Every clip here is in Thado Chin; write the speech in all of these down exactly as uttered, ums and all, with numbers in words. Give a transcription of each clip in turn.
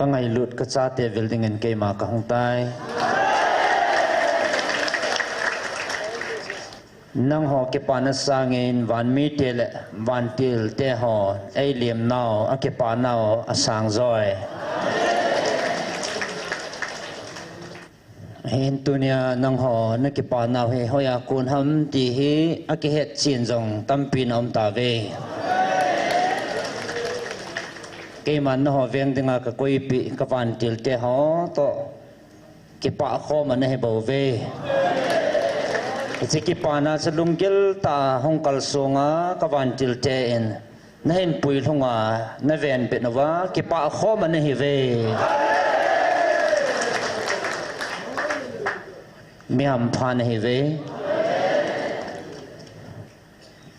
Ka ngailut ka chate vil dingin keima ka hung tai. Nangho kipana sangin vanmite le vantilte ho ei liemnau a kipanau a sang joi. Hin tunia nangho na kipanau hi hoiya kon ham ti hi a kihet chin jong tampi na um tave. Keiman nangho veng dinga ka koipeh ka vantilte ho toh kipah khom ana hi bouve. Hiche kipana chu lunggil tah a hung kalsonga ka vantilte in na hin puilhunga na venbit uva kipah khom ana hiuve. Mi hampha na hiuve.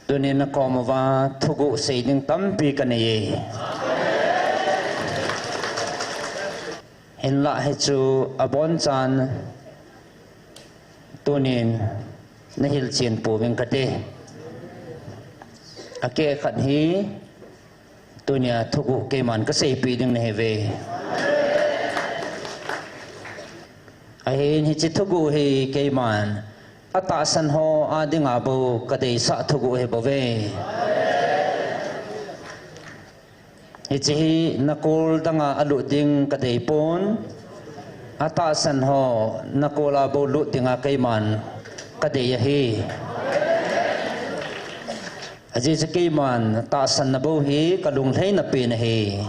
Tunin na kom uva thuguh sei ding tampi ka neiye. Hinlah hichu abonchan tunin na hilchen pouving kate. Akeh khat hi tunia thuguh keiman ka seipeh ding na hiuve. Ahin hiche thuguh hi keiman atahsan ho a dinga bou ka deisah thuguh hi bouve. Hiche hi nakol danga alut ding ka deipon, atahsan ho nakol a bou lut dinga keiman ka dei ahi. Ajeh chu keiman tahsanna bou hi ka lunglhaina pen ahi.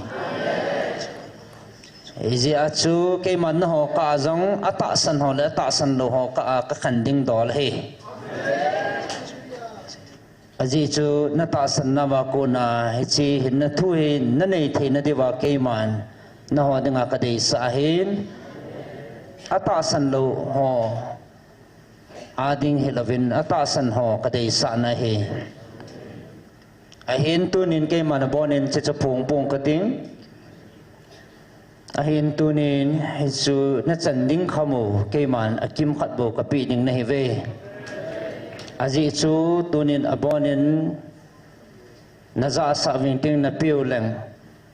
Hijeh a chu keiman nangho kah a jong atahsan ho le atahsan lou ho kah a ka khen ding dol ahi. Ajeh chu na tahsanna uva kona hiche hinna thu hi na nei theina diuva keiman nangho dinga ka deisah ahin, atahsan lou ho a ding hilouvin atahsan ho ka deisahna ahi. Ahin tunin keiman abonin hiche chu phong pong kating. Ahin tunin hichu na chan ding kham u keiman akimkhat bou ka peh ding na hiuve. Ajeh chu tunin abonin na jahsah uving ting na peh u leng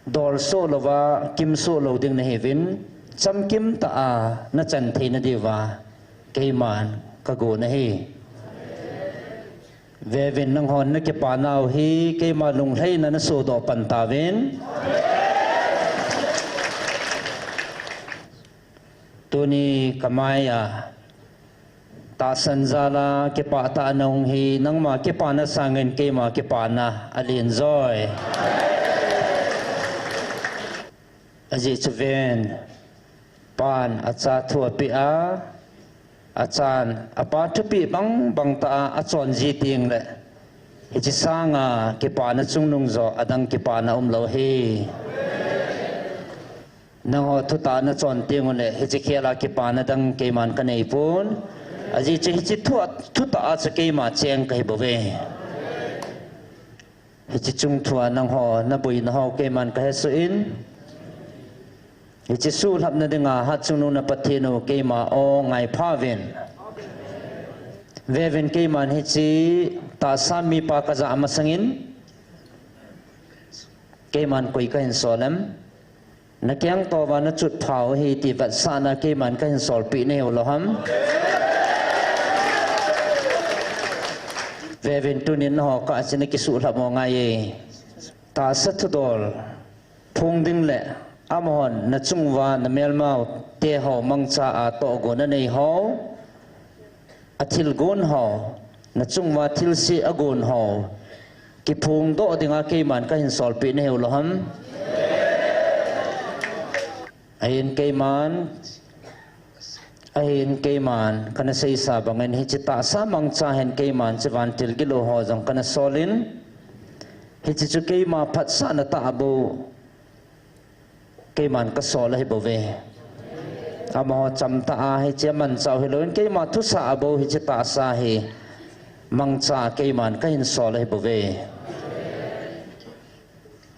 dol soh louva kim soh lou ding na hiuvin, chamkim tah a na chan theina diuva keiman ka gon ahi. Veuvin nanghon na kipanau hi keima lunglhaina na sodoh pan tauvin. Tuni ka mai a tahsan jal a kipah tah a na hung hi, nangma kipana sangin keima kipana alen joi. Ajeh chu ven, pan acha thu apeh a, achan apa thupeh bangbang tah a achon ji teng le, hiche sanga kipana chungnung joh adang kipana umlou ahi. Nangho thutah a na chon teng ule, hiche khel a kipana dang keiman ka neipon. Ajeh chu hiche thu a, thutah a chu keima cheng ka hi bouve. Hiche chungthua nangho na boina ho keiman ka hesoh in, hiche suhlhapna dinga Hatchungnung na Pathen u keima o ngai pha uvin. Veuvin keiman hiche tahsa mipa ka jah masangin, keiman koi ka hin sol em? Na keng touva na chutphau ahi ti vetsahna keiman ka hin solpeh nahiu lou ham? Veuvin tunin nangho kah a chu na kisuhlhap u ngai e. Tahsa thudol phong ding le amahon na chung uva na melmau te ho mangcha a tohgon anei ho, athilgon ho, na chung uva thilse agon ho kiphongdoh dinga keiman ka hin solpeh nahiu lou ham? Ahin keiman, ahin keiman, kana seisa bangin hiche tahsa mangcha hin keiman hiche vantil gilou ho jong kana sol in, hiche chu keima phatsahna tah bou keiman ka sol ahi bouve. Amaho chamtah a hiche manchah u hilouvin keima thusah a bou hiche tahsa hi mangcha keiman ka hin sol ahi bouve.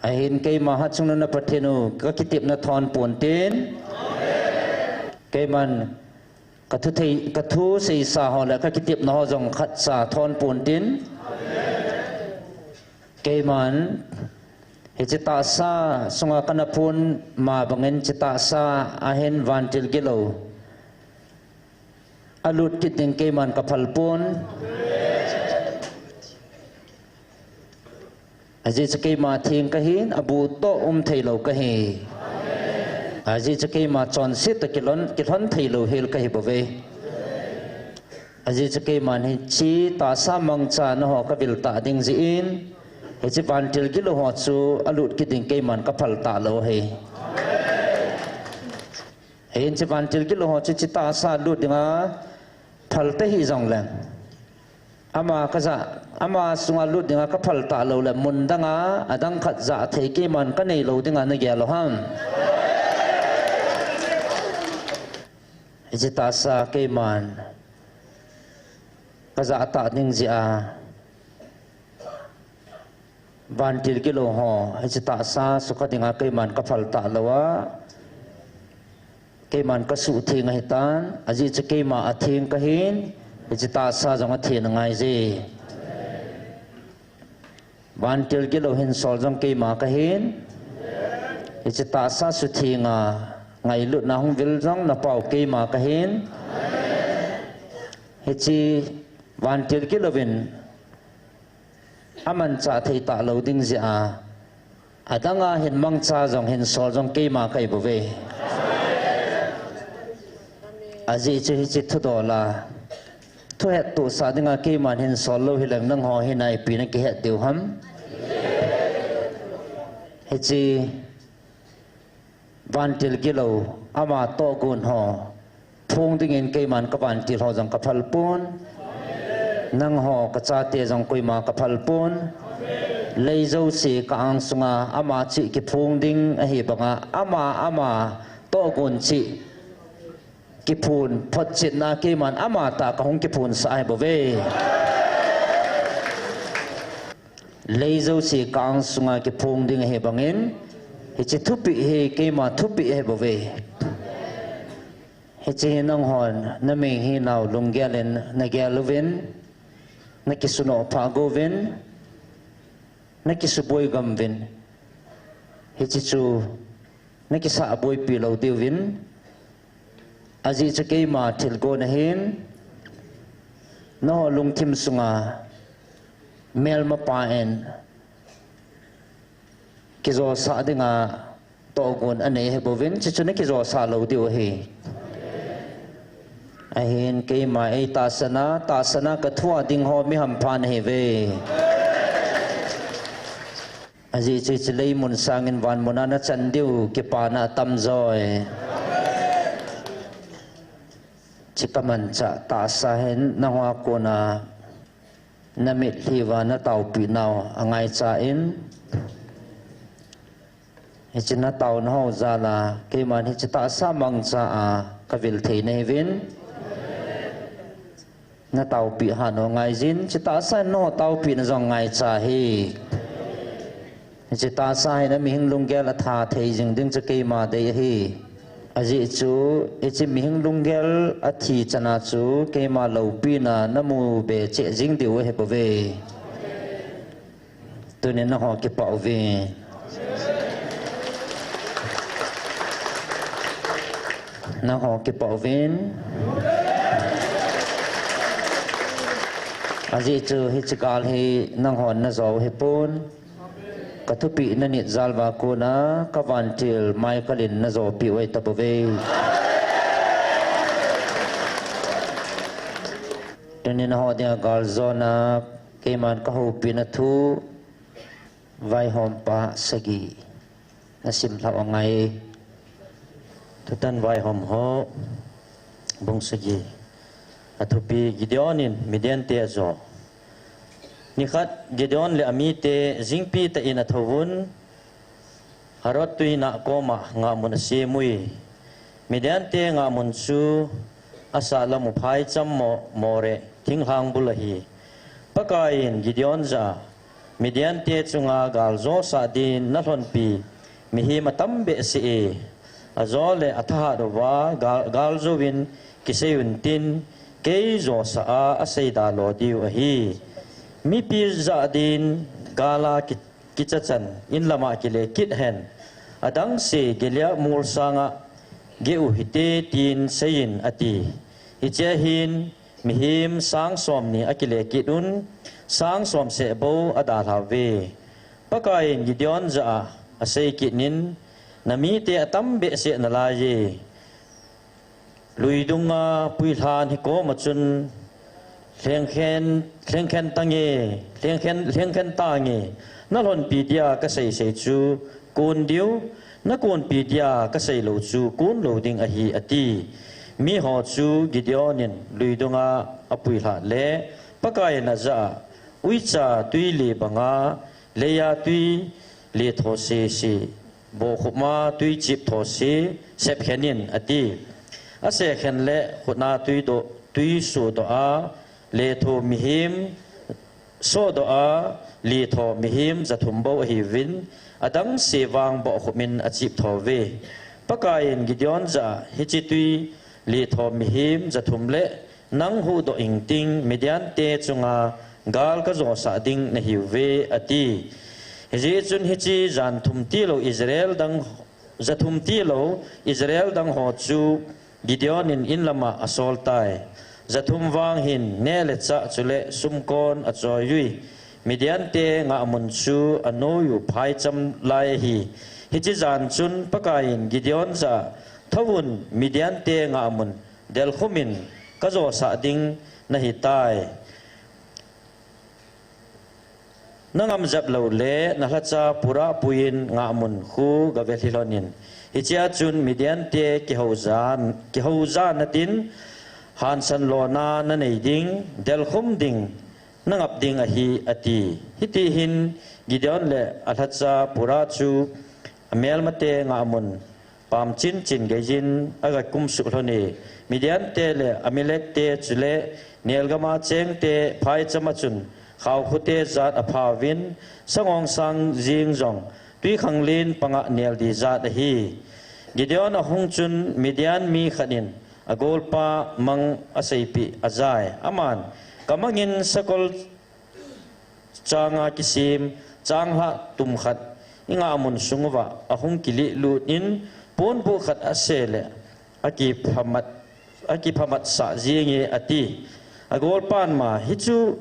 Ahin keima Hatchungnung na Pathen u ka kitepna thon pon tin, keiman ka thu thei, ka thu seisa ho le ka kitepna ho jong khatcha thon pon tin, keiman Hiche tahsa sunga kana phun ma bangin hiche tahsa a hin vantil gilou alut kit ding keiman kaphal pon. Ajeh chu keima theng kahin, abu toh um theilou kahi. Ajeh chu keima chonset toh kilhon, kilhon theilou hel kahi bouve. Ajeh chu keiman hiche tahsa mangcha naho kavil tah ding jeh in, hiche vantil gilou ho chu alut kit ding keiman kaphal talou ahi. Hiche vantil gilou ho chu hiche tahsa lut dinga phal tahih jongleng, ama kaja, ama sunga lut dinga kaphal talou le mun danga adang khat jah thei keiman kaneilou dinga nagel u ham? Hiche tahsa keiman kajah tah ding jeh a, vantil gilou ho hiche tahsa sukha dinga keiman kaphal talou a, keiman kasuhtheng ahitan, ajeh chu keima atheng kahin, hiche tahsa jong athen angaije. Vantil gilou hinsol jong keima kahin, hiche tahsa suthenga ngailutna hung vil jong napao keima kahin. Hiche vantil gilouvin amanchah thei talou ding jeh a, adanga hin mangcha jong hinsol jong keima kahi bouve. Ajeh chu hiche thudol a thuhettohsah dinga keiman hinsol lou hileng nangho hin ipi nakihet diu ham? Hiche vantil gilou ama tohgon ho phong dingin keiman kavantil ho jong kaphal pon. Nangho kachate jong koima kaphal pon. Lei jouse ka angsunga ama cheh kiphong ding ahi banga, ama, ama tohgon cheh kiphon photchetna keiman amatah kahung kiphonsah ahi bouve. Lei jouse ka angsunga kiphong ding ahi bangin, hiche thupeh hi keima thupeh ahi bouve. Hiche hi nanghon naming hinau lunggel in nagel uvin, nakisunoh phah go uvin, nakisuboi gam uvin, hiche chu nakisah boipi lou diuvin, ajeh chu keima thilgon ahin, nangho lungthim sunga melmapa in kijosah dinga tohgon anei ahi bouvin, chuchu nakijosah lou diu ahi. Ahin keima eitahsan a, tahsan a kathua ding ho mi hampha nahiuve. Ajeh chu hiche lei mun sangin van muna nachan diu kipana atamjoi. Hiche kamanchah tahsa hin nangho a kona namitlhi uva nataopeh nau angaicha in, hiche nataona ho jal a keiman hiche tahsa mangcha a kavil thei nahiuvin, nataopeh hat u angaijin, hiche tahsa in nangho taopehna jong angaicha ahi. Hiche tahsa hin amihing lunggel atha thei jing ding chu keima dei ahi. Ajeh chu hiche mihing lunggel athi chana chu keima loupina namu be cheh jing diu ahi bouve. Tunin nangho kipah uvin. Nangho kipah uvin. Ajeh chu hiche gal hi nanghon najo u hipon, kathupeh nanit jal uva kona kavantil Michael in najopeh u ahitapouve. Tunin nangho dinga galjona keiman kahoupina thu vaihompa sagi nasim lhah u angai. Thutan vaihom ho, bung sagi. Athupi: Gideon in Midian te ajo. Nikhat Gideon le amite jingpi tah in athouvun, Harod tuinah koma ngahmun asemui. Midian te ngahmun chu asahlam u phaicham mo, More thinglhang bul ahi. Pakaiyin Gideon jah a, Midian te chunga galjosah din nalhonpi mihem atam behseh e. Ajole athahat uva gal, galjouvin kiseiyun tin, kei josah a aseida lo diu ahi. Mipi jah din gal a ki, kichachan in lama kile kit hen, adangse Gilead mol sanga geh u hite tin seiyin ati. Hichea hin mihem sang somni akile kit un, sang somseh bou adalhauve. Pakaiyin Gideon jah a asei kit in, namite atam behseh nalaiye. Lui dunga puilhan hikoma chun lhengkhen, lhengkhen tange, lhengkhen, lhengkhen tange. Nalhonpi dia kaseisei chu kon diu, nakonpi dia kaseilou chu konlou ding ahi, ati. Miho chu Gideon in lui dunga apuilhah le, Pakaiyin ajah a, uicha twi le banga, leiya twi letho sese, bohkhupma twi chip those, sepkhen in, ati. Asekhen le khutna twi doh, twi sodoh a, letho mihem, sodoh a, letho mihem jathum bou ahiuvin, adangse vang bohkhup in achip thouve. Pakaiyin Gideon jah a, hiche twi letho mihem jathum le nang huhdoh ingting Midiante chunga gal kajosah ding nahiuve, ati. Hijeh chun hiche jan thum tilou Israel dang, jathum tilou Israel dang ho chu Gideon in in lama asoltai. Jathum vang hin neh le chah chule sumkon achoiyui. Midiante ngahmun chu anoiyu phaicham lai ahi. Hiche jan chun Pakaiyin Gideon jah a, thouvun Midiante ngahmun delkhumin kajosah ding nahitai. Nangam jep loule nalhacha Purah puiyin ngahmun khu gavelhi lhonin. Hichea chun Midiante kihoujan, kihoujan natin, hansan lona nanei ding, delkhum ding, nangap ding ahi, ati. Hitihin Gideon le alhacha Purah chu amelmate ngahmun pamchin chin geiyin agakumsuh lhone. Midiante le Amalekte chule nelgama chengte phaichama chun khaokhote jat aphauvin, sangongsang jeng jong twikhanglen panga neldi jat ahi. Gideon ahung chun Midian mi khat in agolpa mang aseipeh ajai. Aman, kamangin sakol changa kisem changlhah tum khat ingahmun sunguva ahung kilehlut in, ponbuh khat ase le akiphamat, akiphamat sah jenge, ati. Agolpan ama, hichu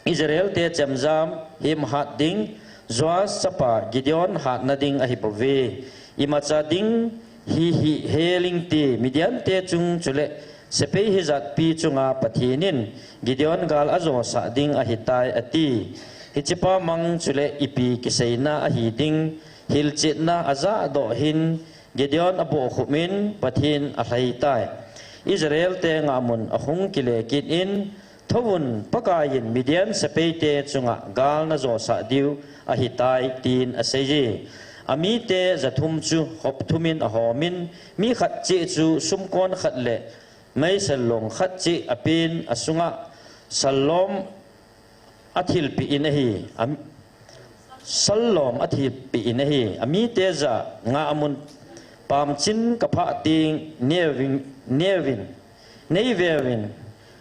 Israelte chemjam hemhat ding, Joas chapa Gideon hatna ding ahibouve. Imacha ding hi, hihel inte, Midiante chung chule sepai hijatpi chunga Pathen in Gideon gal ajosah ding ahitai, ati. Hichepa mang chule ipi kiseina ahi ding, hilchetna ajahdoh hin Gideon abohkhup in Pathen alhaitai. Israelte ngahmun ahung kile kit in, thouvun, Pakaiyin Midian sepaite chunga gal najosah diu ahitai, tin aseiye. Amite jathum chu hop thumin ahomin, mi khat cheh chu sumkon khat le meisel long khat cheh apen, asunga sallom athilpeh in ahi. Am-, sallom athilpeh in ahi. Amite jah a, ngahmun pamchin kaphah teng neuvin, neuvin, neiveuvin,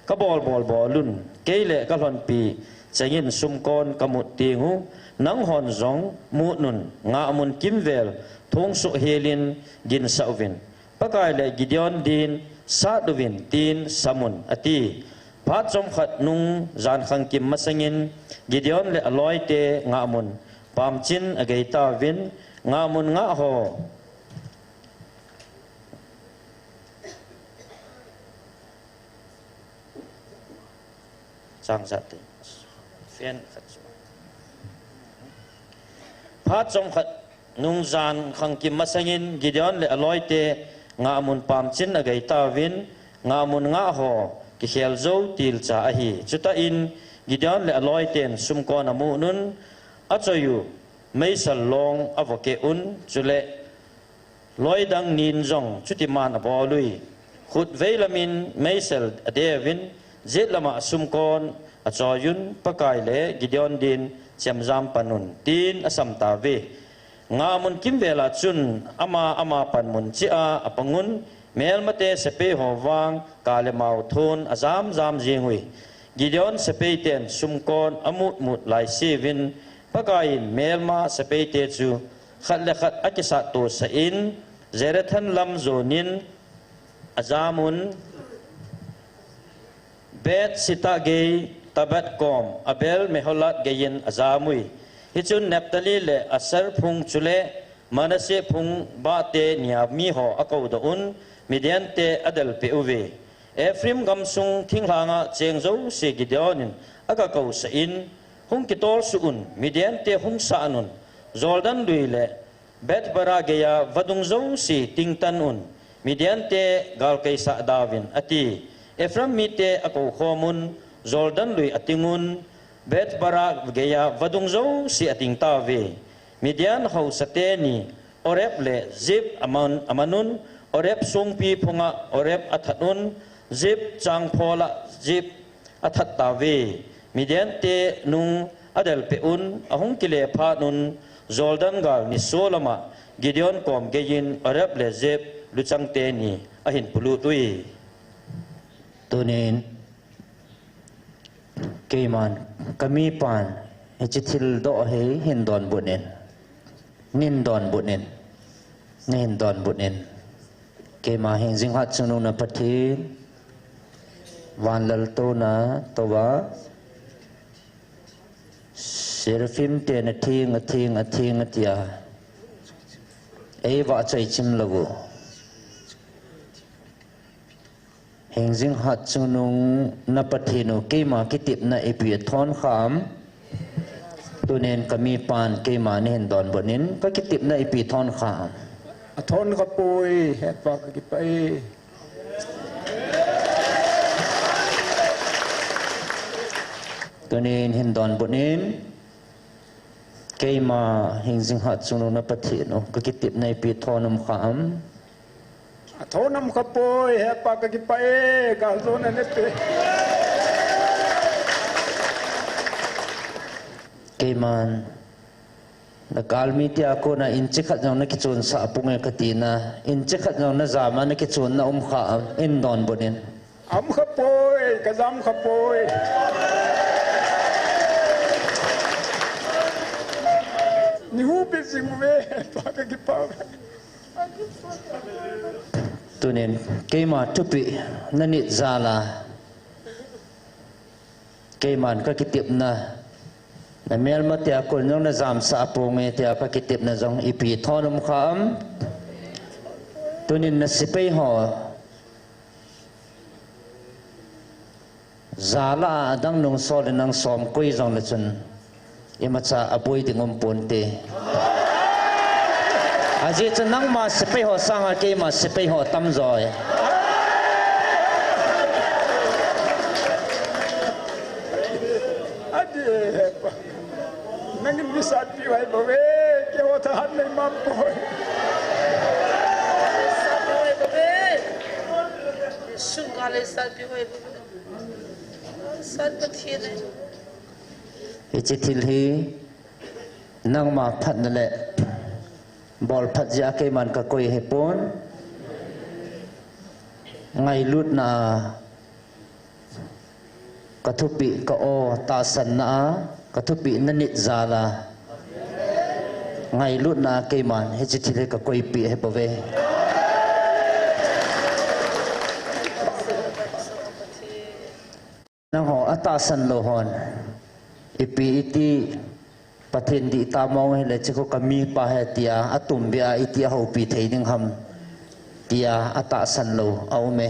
kabol bol bolun, kei le kalhonpi chengin sumkon kamut tengu, nanghon jong mutnun, ngahmun kimvel thongsoh helin ginsah uvin, Pakai le Gideon din sat uvin, tin samun, ati. Phat chomkhat nung jankhang kim masangin Gideon le aloite ngahmun pamchin ageitauvin, ngahmun ngah ho Chang jat te. Fan khat chu. Phat chomkhat nung jankhang kim masangin Gideon le aloite ngahmun pamchin ageitauvin, ngahmun ngah ho kikhel jou tilcha ahi. Chutah in Gideon le aloiten sumkon amutnun, achoiyu meisel long avokeh un, chule loidang nin jong chutiman abolui. Khut veilamin meisel adeuvin, jet lama sumkon achoiyun, Pakai le Gideon din chemjam panun, tin asamtauve. Ngahmun kimvela chun ama, ama panmun cheh a apangun, melmate sepai ho vang kale mao thon ajam jam jengui. Gideon sepaiten sumkon amut mut laisevin, Pakaiyin melma sepaite chu khat le khat akisat tosah in, Zarethan lam jonin ajamun, Beth Shittah gei Tabbath kom Abel Meholah geiyin ajamui. Hichun Naphtali le Asher phung chule Manasseh phung bahte nia miho akoudoh un, Midiante adelpeh uve. Ephraim gamsung thinglhanga cheng jouse Gideon in agakousah in, hung kitolsuh un, Midiante hung san un, Jordan lui le Beth-barah geiya vadung jouse tingtan un, Midiante galkeisah dauvin, ati. Ephraim mite akoukhom un, Jordan lui ating un, Beth-barah geiya vadung jouse ating tauve. Midian haosate ni, Oreb le Zeeb aman, aman un, Oreb songpi phunga Oreb athat un, Zeeb changphola Zeeb athat tauve. Midiante nung adelpeh un, ahung kile phat un, Jordan gal nisolama Gideon kom geiyin Oreb le Zeeb luchangte ni ahin polut ui. Tunin keiman kamipan hiche thildoh hi hin donbut in, nin donbut in, nahin donbut in. Keima hingjing hatchungnung na Pathen, van laltouna touva, Seraphim ten atheng, atheng, atheng atia eivahchoi chim lou u. Hingjing hatchungnung na Pathen u, keima kitepna ipi athon kham? Tunin kamipan keima nahin donbut in, kakitepna ipi athon kham? Athon khapoi, Hepa kakipah e. Tunin hin donbut in, keima hingjing hatchungnung na Pathen u, kakitepna ipi athon um kham? Athon um khapoi, Hepa kakipah e, galjona neipeh. Keiman nagalmi tia kona inch khat jong nakichonsah ponge katina, inch khat jong najama nakichonna um kham, hin donbut in? Um khapoi, kajam khapoi. Neihupi jing uve, Hepa kakipah uve. Tunin keima thupeh nanit jal a, keiman kakitepna, namelma tia kon jong najamsah ponge tia kakitepna jong ipi athon um kham? Tunin nasepai ho jal a adang nungsol in nang somkoi jongle chun, imacha aboi ding um ponte. Ajeh chu nangma sepai ho sanga keima sepai ho atam joi. Adi, Hepa. Nangin mi satpiu ahi bouve, keiho thahat nei mam poi. Satpiu ahi bouve. Sunga le satpiu ahi bouve. Sat Pathen e. Hiche thil hi nangma phatna le bolphat jeh a keiman kakoi ahipon. Ngailutna a kathupeh ka-o tahsanna a, kathupeh nanit jal a, ngailutna a keiman hiche thil hi kakoipeh ahibouve. Nangho atahsan lou hon ipi iti Pathen dihtah mong hile, hiche khu kamipa ahi tia atumbeh a iti ahoupi thei ding ham tia atahsan lou aume.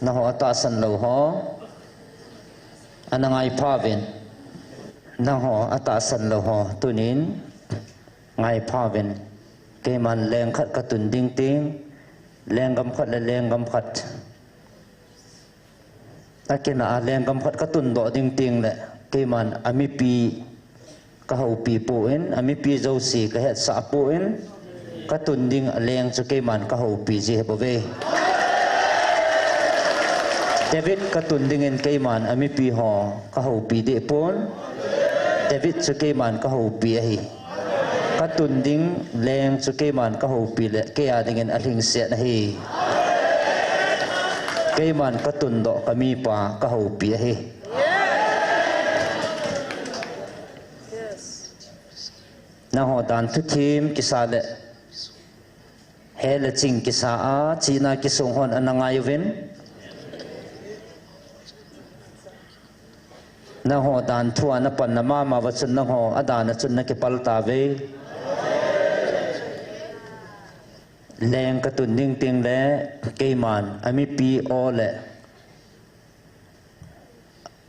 Nangho atahsan lou ho ana ngaipha uvin. Nangho atahsan lou ho tunin ngaipha uvin. Keiman leng khat katun ding teng, lenggam khat le lenggam khat akina a lenggam khat katundoh ding teng le, keiman amipi kahoupi poi, amipi jouse kahetsah poi, katun ding a leng chu keiman kahoupi ji ahibouve. David katun dingin keiman amipi ho kahoupi deh pon, David chu keiman kahoupi ahi. Katun ding leng chu keiman kahoupi le, keia dingin alhingset ahi. Keiman katundoh kamipa kahoupi ahi. Nangho dan thuthim kisa le, he le ching kisa a, chihna kisung hon ana ngai uvin. Nangho dan thu a napan na mama uva chun nangho a dan a chun nakipal tauve. Leng katun ding teng le, keiman amipi o le,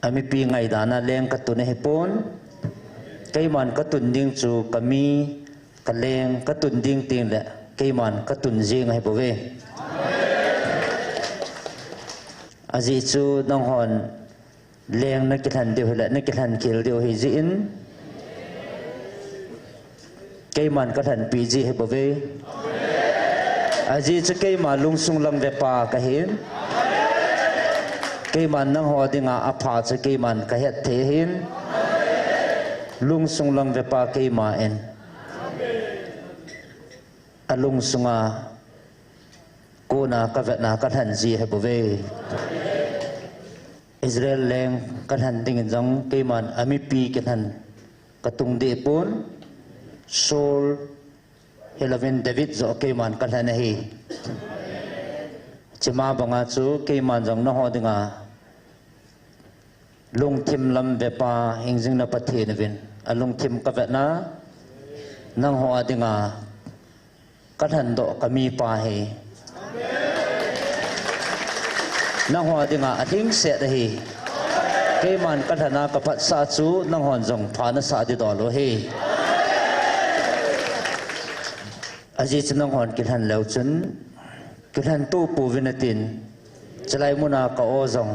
amipi ngaidana leng katun ahipon. Keiman katun ding chu kami, kaleng katun ding teng le, keiman katun jing ahibouve. Ajeh chu nanghon leng nakilhen diu hile, nakilhen khel diu ahi jeh in, keiman kalhenpi ji ahibouve. Ajeh chu keima lungsung lang vepa kahin. Keiman nangho dinga apha chu keiman kahet thei ahin. Lungsung lang vepa keima in. Alungsunga kona kavetna kalhen ji ahibouve. Israel leng kalhen dingin jong keiman amipi kilhen katung deh pon. Saul hilouvin David joh keiman kalhen ahi. Chima banga chu keiman jong nangho dinga lungthim lam vepa hingjing na Pathen uvin, alungthim kavetna, nangho a dinga kalhendoh kamipa ahi. Nangho a dinga alhingset ahi. Keiman kalhen a kaphatsah chu nanghon jong pha nasah ding dol u ahi. Ajeh chu nanghon kilhen leu chun, kilhen to pouvin atin, chulai muna ka-o jong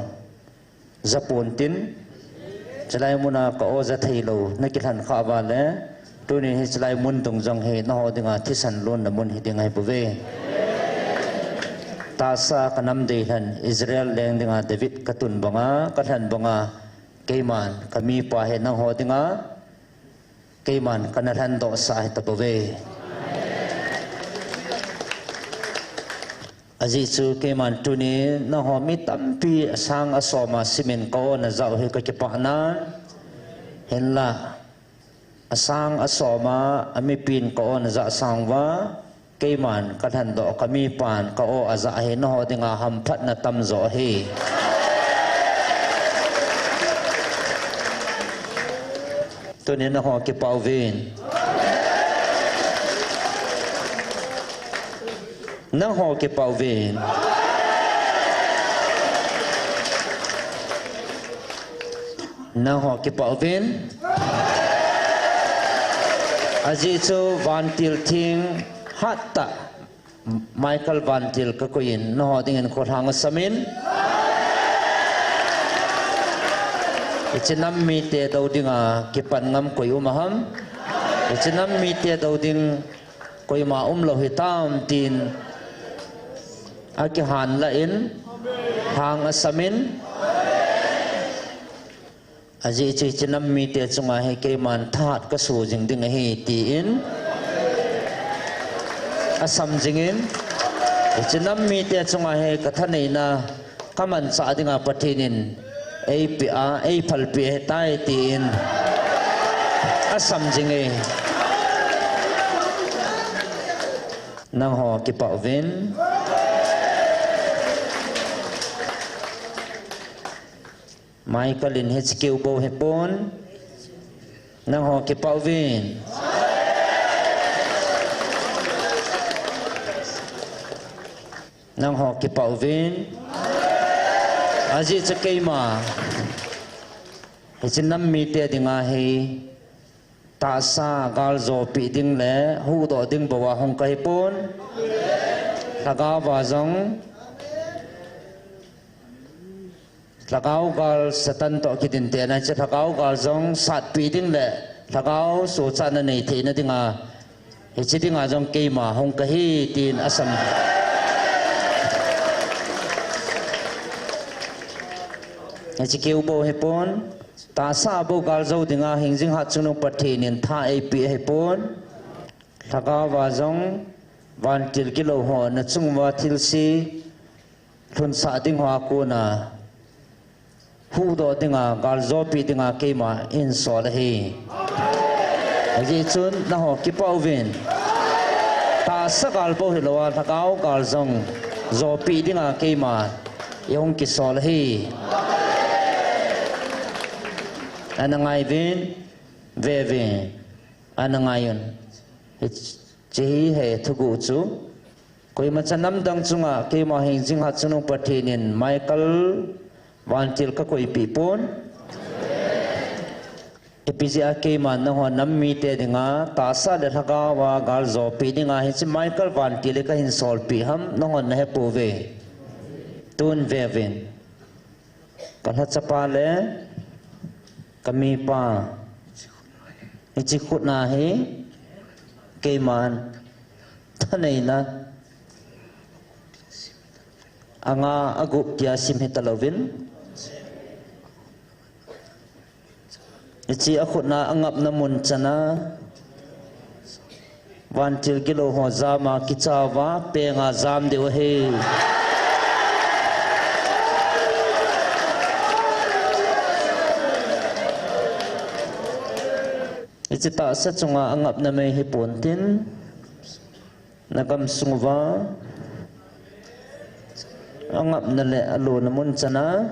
japon tin, chulai muna ka-o jathei lou nakilhen khah uva le, tuni hi chulai mun dung jong hi nangho dinga thisan lonna mun hiding ahibouve. Tahsa kanam deilhen Israel leng dinga David katun banga, kalhen banga, keiman kamipa hi nangho dinga keiman kana lhendohsah ahitabouve. Ajeh chu keiman tuni nangho mi tampi asang asoma simin ka-o najah u hi kakipah nan, hinla asang asoma amipin ka-o najah sang uva, keiman kalhendoh kamipan ka-o ajah hi nangho dinga hamphatna tamjo ahi. Tuni nangho kipah uvin. Nangho kipah uvin. Nangho kipah uvin. Ajeh chu vantil theng hattah Michael vantil kakoi in, nangho dingin kholhang asamin. Hiche nam mite dou dinga kipan ngam koi um ham? Hiche nam mite dou ding koima umlou hitam tin akihanlah in, lhang asamin. Ajeh chu hiche nam mite chunga hi keiman thahat kaso jing ding ahi tin asam jingin, hiche nam mite chunga hi kathaneina kamanchah dinga Pathen in eipeh a, eiphalpeh ahitai tin asam jinge. Nangho kipah uvin. Michael in hiche keu bou hipon. Nangho kipah uvin. Nangho kipah uvin. Ajeh chu keima hiche nam mite dinga hi tahsa galjopeh ding le huhdoh ding bou a hung kahipon. Lhagao a jong Lhagao gal Satan toh kidinte na hiche lhagao gal jong satpeh ding le lhagao sochatna nei theina dinga, hiche dinga jong keima hung kahi tin asam. Hiche keu bou hipon, tahsa bou galjou dinga hingjing hatchungnung Pathen in tha eipeh ahipon. Lhagao a jong vantil gilou ho nachung uva thilse lhunsah ding hoa kona huhdoh dinga, galjopeh dinga keima einsol ahi. Ajeh chun nangho kipah uvin. Tahsa gal bou hilou a, lhagao gal jong jopi dinga keima ihung kisol ahi. Ana ngai uvin, ve uvin, ana ngai un. Hiche hi thuguh chu. Koima cha namdang chunga keima hing jing hat chungnung Pathen in Michael vantil kakoipeh pon. Ipi jeh a keima nangho nam mite dinga tahsa le lhagao a gal jopi dinga hiche Michael vantil hi kahin solpeh ham, nangho nahe pouve. Tun ve uvin. Kalhachapa le kamipa, hiche khut na hi keiman thaneina anga agup tia sim hitalouvin, hiche akhut na angapna mun chana vantil gilou ho jama kichauva penga jam diu ahi. Hiche tahsa chunga angapna mei hipon tin, nagam sung uva angapna le alona mun chana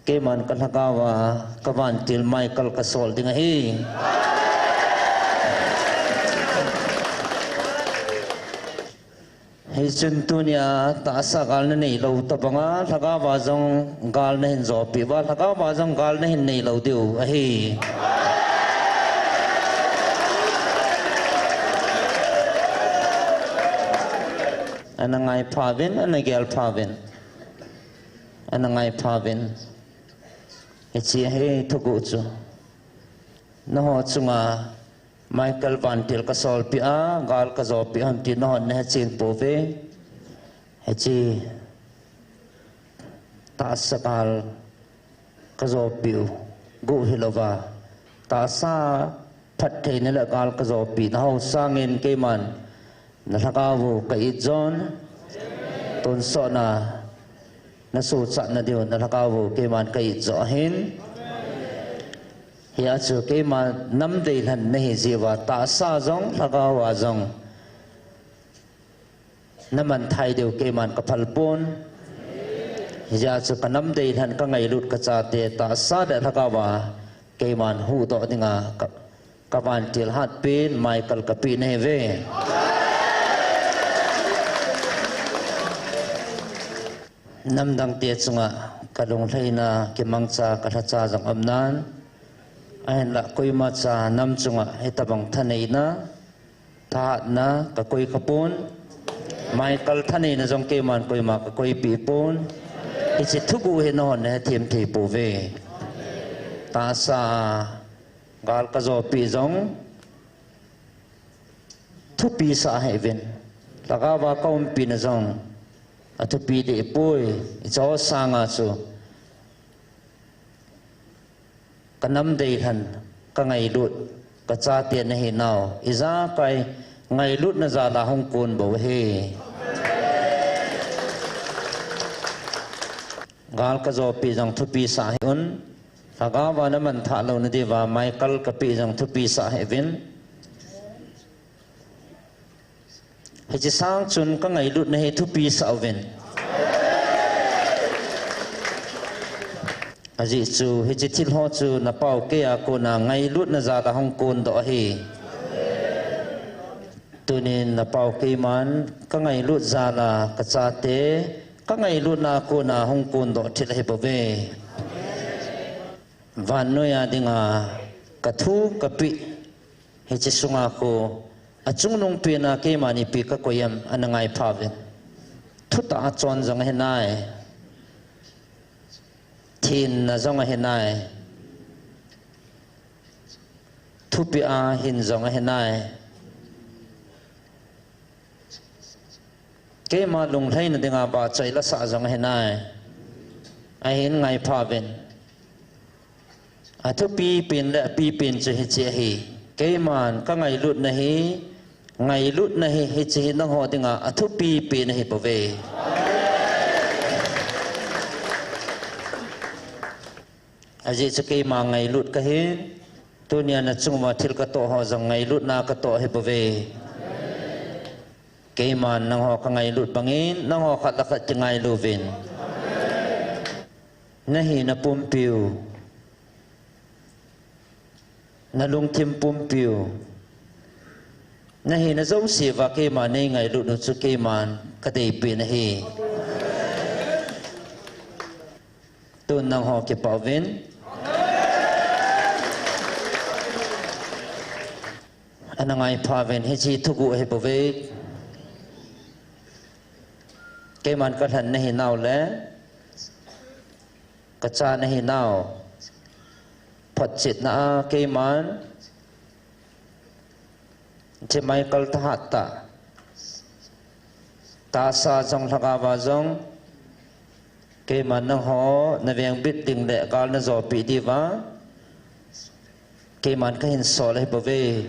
keiman kalhagao a kavantil Michael kasol ding ahi. Hichun tunia tahsa gal nanei lou tobanga lhagao a jong gal nahin jopi uva, lhagao a jong gal nahin neilou diu ahi. Ana ngaipha uvin, ana gelpha uvin. Ana ngaipha uvin. Hiche hi thuguh chu. Nangho chunga Michael vantil kasolpeh a, gal kajopi ham ti nanghon nahechen pouve. Hiche tahsa gal kajopiu guh hilouva, tahsa phattheina le gal kajopina ho sangin keiman nalhagao u ka-it jon, tonsotna nasuhchatna diu nalhagao u keiman ka-it jo ahin. Hia chu keima namdeilhen nahi jeh uva tahsa jong lhagao a jong namanthai diu keiman kaphal pon. Hijeh a chu kanamdeilhen kangailut kachate tahsa le lhagao a keiman huhdoh dinga ka, kavantil hatpen Michael kapeh nahiuve. Namdangte chunga kalunglhaina kimangcha kalhacha jong umnan, ahinla koimacha nam chunga hitobang thaneina, thahatna kakoi khapon. Michael thaneina jong keiman koima kakoipeh pon. Hiche thuguh hi nanghon nahethem thei pouve. Tahsa gal kajopi jong thupisah hih uvin. Lhagao a kaumpina jong athupi dehpoi. Hicheho sanga chu kanamdeilhen, kangailut, kachate nahinau ijakai ngailutna jala hung kon bou ahi. Gal kajopi jong thupisah hih un. Lhagao a namanthah louna diuva Michael kapeh jong thupisah hih uvin. Hiche sang chun kangailutna hi thupisah uvin. Ajeh chu hiche thilho chu napao keia kona ngailutna jala hung kondoh ahi. Tunin napao keiman kangailut jala kachate kangailutna kona hung kondoh thil ahibouve. Vannoiya dinga kathu kapeh hiche sunga khu achungnung pena keiman ipi kakoi em ana ngaipha uvin. Thutah a chon jong ahinai. Thenna jong ahinai. Thupeh a hin jong ahinai. Keima lunglhaina dinga vahchoi lasah jong ahinai. Ahin ngaipha uvin. Athupipen le apipen chu hiche ahi. Keiman kangailutna hi, ngailutna hi, hiche hi nangho dinga athupipen ahibouve. Ajeh chu keima ngailut kahin, tunia nachung uva thil katoh ho jong ngailutna katoh ahibouve. Keiman nangho kangailut bangin, nangho khat le khat kingailu uvin. Nahina pumpiu, nalungthim pumpiu, nahina jouse uva keiman neingailut u chu keiman kadeipeh nahi. Tun nangho kipah uvin. Ana ngaipha uvin, hiche thuguh ahibouve. Keiman kalhen nahinau le kacha nahinau photchetna a keiman Themai kal thahat tah, tahsa jong lhagao a jong, keiman nangho navengbit ding le gal najopeh diuva keiman kahin sol ahibouve.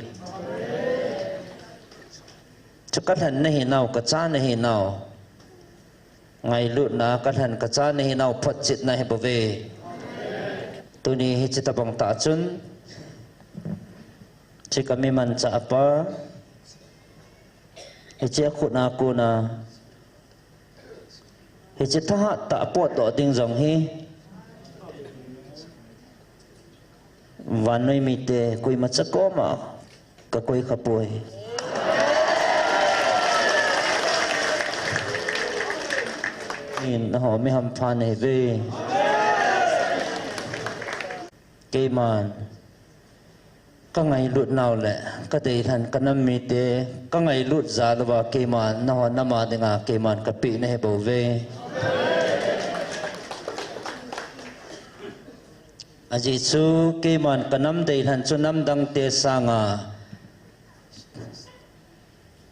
Chu kalhen nahinau, kacha nahinau, ngailutna kalhen kacha nahinau photchetna ahibouve. Tuni hiche tobang tah chun, hiche kami manchah pa, hiche akhut a kona, hiche thahat tah potdoh ding jong hi vannoi mite koimacha koma kakoi khapoi. Nangho mi hampha nahiuve. Keiman kangailut nau le kadeilhen kanam mite kangailut jal uva keiman nangho nam a dinga keiman kapeh nahibouve. Ajeh chu keiman kanam deilhen chu namdangte sanga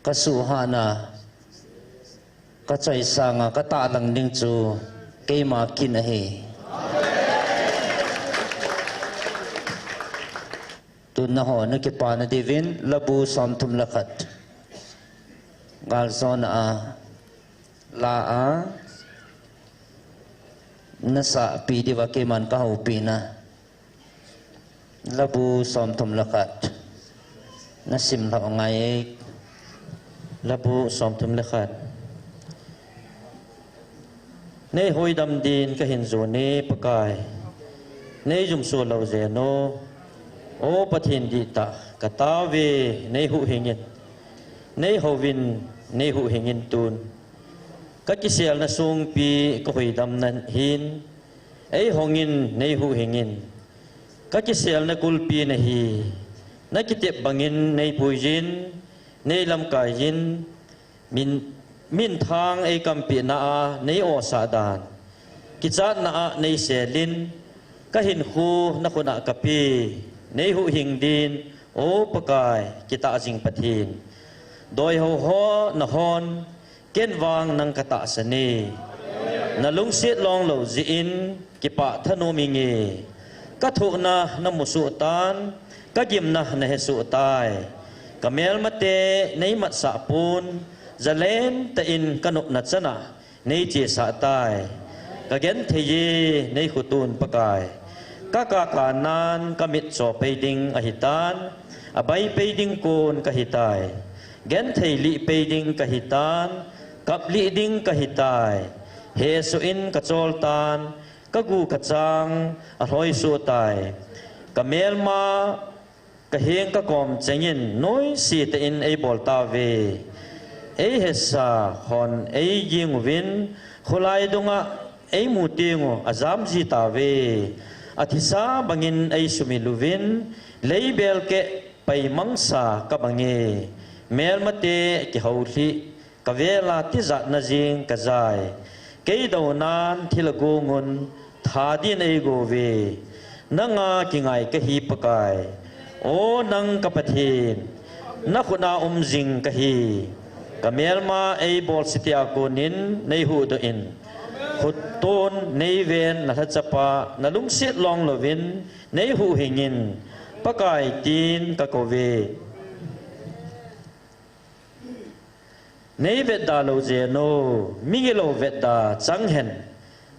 kasuhhatna, kachoi sanga katahlang ding chu keima kin ahi. Tun nangho nakipana diuvin labu somthum le khat galjona a la a nasahpi diuva keiman kahoupina. Labu somthum le khat. Nasim lhah u ngai e. Labu somthum le khat. Neihoidam din kahin jon e Pakai, neijumso lou jeng o. O Pathen dihtah, kataove, neihuhhingin, neihouvin, neihuhhingin tun. Kakiselna songpi kahoidamna hin eihongin, neihuhhingin. Kakiselna kulpi nahi, nakitep bangin neipuiyin, neilamkaiyin, min, minthang eikampehna a neiosah dan, kichatna a neiselin, kahinkho nakhut a kapeh, neihuhhing din, O Pakai, kitah jing Pathen. Doihou ho nahon, ken vang nang katahsan e. Nalungset longlou jeh in kipah thanom inge. Kathohna namusoh tan, kagimna nahesoh tai. Kamelmate neimatsah pon, jalen tah in kanopna chana neichesah tai. Kagenthei e, neikhoton Pakai. Kakakanan kamitcho pei ding ahitan, abai pei ding kon kahitai. Genthei lih pei ding kahitan, kap lih ding kahitai. Hesoh in kacholtan, kagu kachang alhoisoh tai. Kamelma kaheng kakom chengin noise tah in eibol tauve. Eihesa hon eiging uvin, kholai dunga eimu teng'u ajamji tauve. Athisa bangin eisumil uvin, leibel keh paimangsa kabange. Melmate kihoulhih, kavela tijatna jeng kajai. Kei dounan thil agongun, tha din eigouve. Nanga kingai kahi Pakai. O nang ka Pathen, nakhutna umjing kahi. Kamelma eibolse tia konin neihuhdoh in. Khutton neiven nalhachapa nalungset longlouvin neihuhhingin. Pakai tin kakouve. Neivetda lou jeng o, migilou vetda chang hen,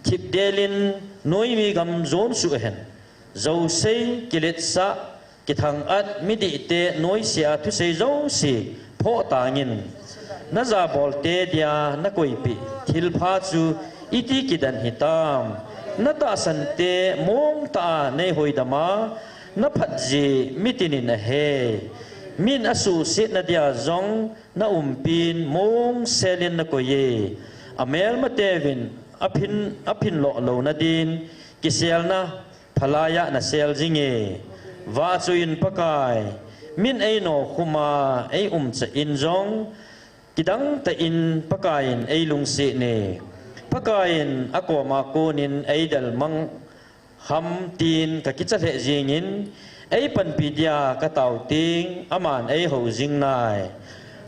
thipdelin noimi gam jon suh hen, Jousei, kiletsah, kithang-at, midihte noise a thusei jouse phoh tangin. Najabolte dia nakoipeh thilpha chu iti kidan hitam? Natahsante mongtah a neihoidam a, naphatji mitinin ahei. Min asuhsetna dia jong naumpin mongselin nakoiye. Amelmateuvin aphin, aphinloh louna din kiselna phalai a nasel jinge. Vahchoiyin Pakai, min einokhum a eiumchan jong, kidangtah in Pakaiyin eilungsetne. Pakaiyin akoma konin eidel mang ham tin kakicha lheh jengin, eipanpi dia katao teng, aman eihou jing nai.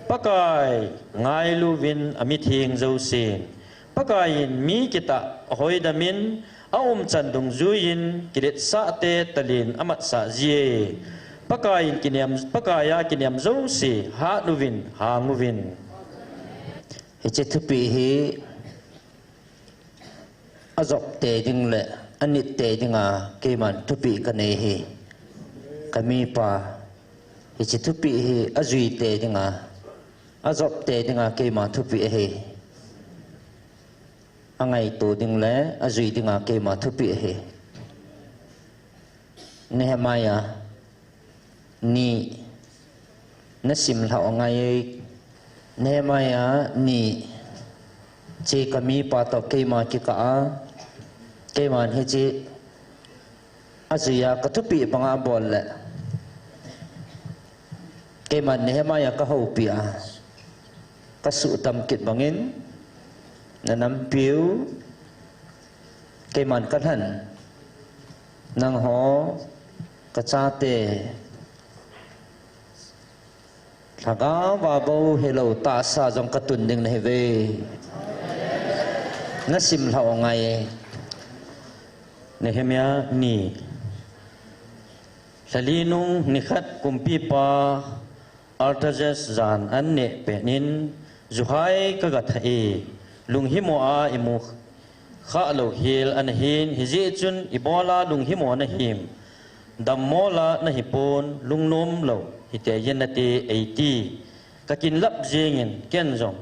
Pakai, ngailuvin amitheng jousen. Pakaiyin mi kitah a hoidamin, aumchan dungjuiyin, kiletsahte talin amatsah jie. Pakaiyin kiniam, Pakaiya kiniam jouse hatuvin, hanguvin. Hiche thupeh hi ajop tei ding le anit tei dinga keiman thupeh kanei hi. Kamipa, hiche thupeh hi ajui tei dinga, ajop tei dinga keima thupeh ahi. Angaito ding le ajui dinga keima thupeh ahi. Nehemiah ni nasim lhah u angai e. Nehemiah ni, hiche kamipa toh keima kikah a, keiman hiche ajui a kathupeh banga bol le, keiman Nehemiah kahoupi a, kasuhtam kit bangin, nanampiu, keiman kalhan, nangho, kachate, lhagao a bou hilou tahsa jong katun ding nahiuve. Nasim lhah u angai e. Nehemiah ni. Lhali nung nikhat kumpipa Artaxerxes jan aneh pet in, juhai kaga thah e, lunghimo a imu khah lou hel anahin, hijeh chun ibola lunghimo nahim, dammo la nahipon, lungnom lou hitei in nate eiti. Kakinlap jengin ken jong,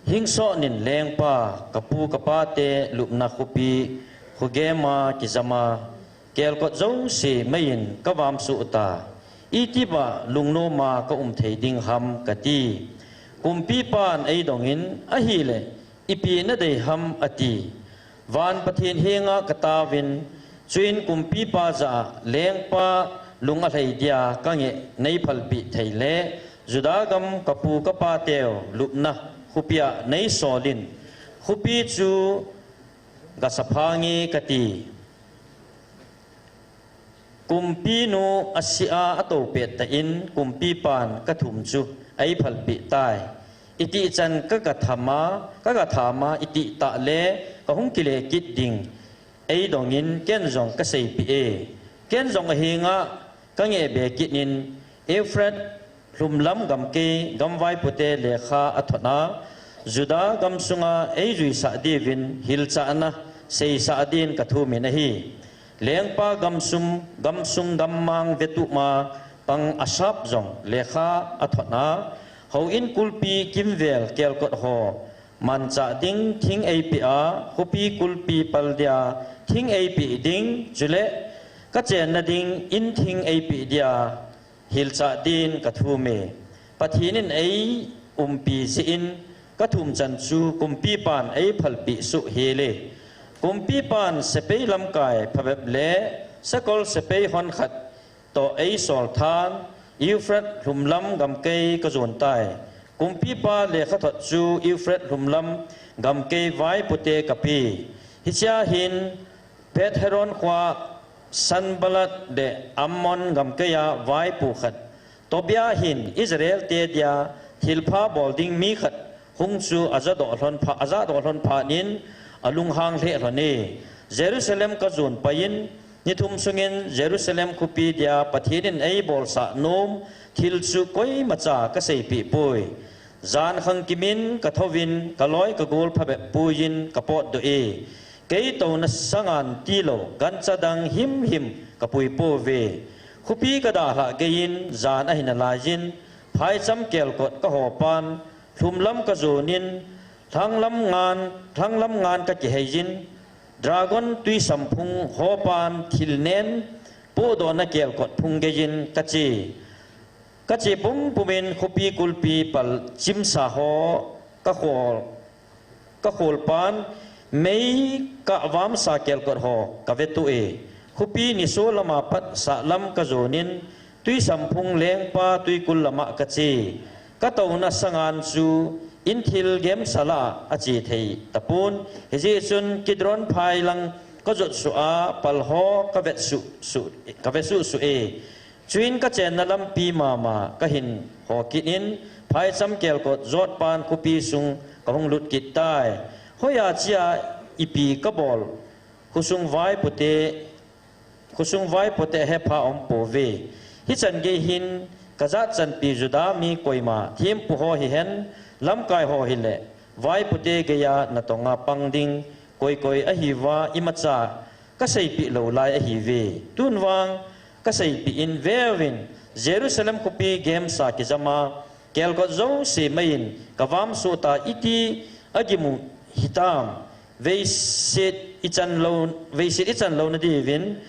hingsonin lengpa, kapu kapate lupna khopi, khogem a kijam a, kelkot jouse meiyin kavamsuh ta. Itipa lungnom a kaum thei ding ham kati. Kumpipan eidongin, ahile, ipi nadei ham ati. Van Pathen henga kataovin, chuin kumpipa jah a lengpa lung alhai dia kangeh neiphalpeh thei le, Juda gam kapu kapateu lupna khopia neisolin, khopi chu gasa phange kati. Kumpinu asih a atou pet tah in kumpipan kathum chu eiphalpeh tai. Itih chan kaga tham a, kaga tham a, itih tah le kahung kile kit ding eidongin ken jong kaseipeh e. Ken jong ahenga kangeh be kit in Euphrates lhumlam gamkai gamvaipote lekha athot a, Juda gamsunga eijuisah diuvin hilchahna seisah din kathumin ahi. Lengpa gamsung, gamsung gammang vetup ma pang Asaph jong lekha athot a, houin kulpi kimvel kelkot ho manchah ding thing eipeh a, khopi kulpi pal dia thing eipeh ding, chule kachenna ding in thing eipeh dia hilchah din kathum e. Pathen in eiumpi jeh in kathum chan chu kumpipan eiphalpeh soh hel e. Kumpipan sepai lamkai phabep le sakol sepai honkhat toh eisol than, Euphrates lhumlam gamkai kajon tai. Kumpipa lekhathot chu Euphrates lhumlam gamkai vaipote kape. Hichea hin Beth-horon khoa Sanballat le Ammon gamkai a vaipo khat, Tobia hin Israelte dia thilpha bol ding mi khat hung chu ajadoh lhon phat, ajadoh lhon phat in alunghang lheh lhon e. Jerusalem kajon pai in, ni thum sungin Jerusalem khopi dia Pathen in eibolsah nom thil chu koimacha kaseipeh poi. Jan khangkim in kathouvin kaloi kagol phabep puiyin kapotdoh e. Kei touna sangan tilou, gancha dang himhim kapui pouve. Khopi kadalhah geiyin, jan ahi nalaiyin, phaicham kelkot kahopan, lhumlam kajonin, lhanglam ngan, lhanglam ngan kakiheiyin, dragon twisamphung hopan thil nen, podohna kelkot phung geiyin kache. Kache pumpumin khopi kulpi pal chimsa ho kakhol, kakholpan, mei kavamsa kelkot ho kavetuh e. Khopi niso lama pat sahlam kajonin, twisamphung lengpa twikul lama kache. Katouna sangan chu inthil gemsa lah a ache thei tapon. Hijeh chun Kidron phai lang kajot suh a, pal ho kavet suh suh, kavet suh suh e. Chuin kachenna lampi mama kahin ho kit in, phaicham kelkot jotpan khopi sung kahung lut kit tai. Hoiya chia ipi kabol, khosung vaipote, khosung vaipote hepha aumpouve. Hichan gei hin kajat chanpi Juda mi koima thempu ho hihen, lamkai ho hile, vaipote geiya natonga pang ding koi koi ahiuva imacha kaseipeh lou lai ahiuve. Tun vang kaseipeh in, veuvin, Jerusalem khopi gemsa kijama, kelkot jouse meiyin kavamsoh ta, iti agimu hitam. Veiset ichan lou, veiset ichan louna diuvin,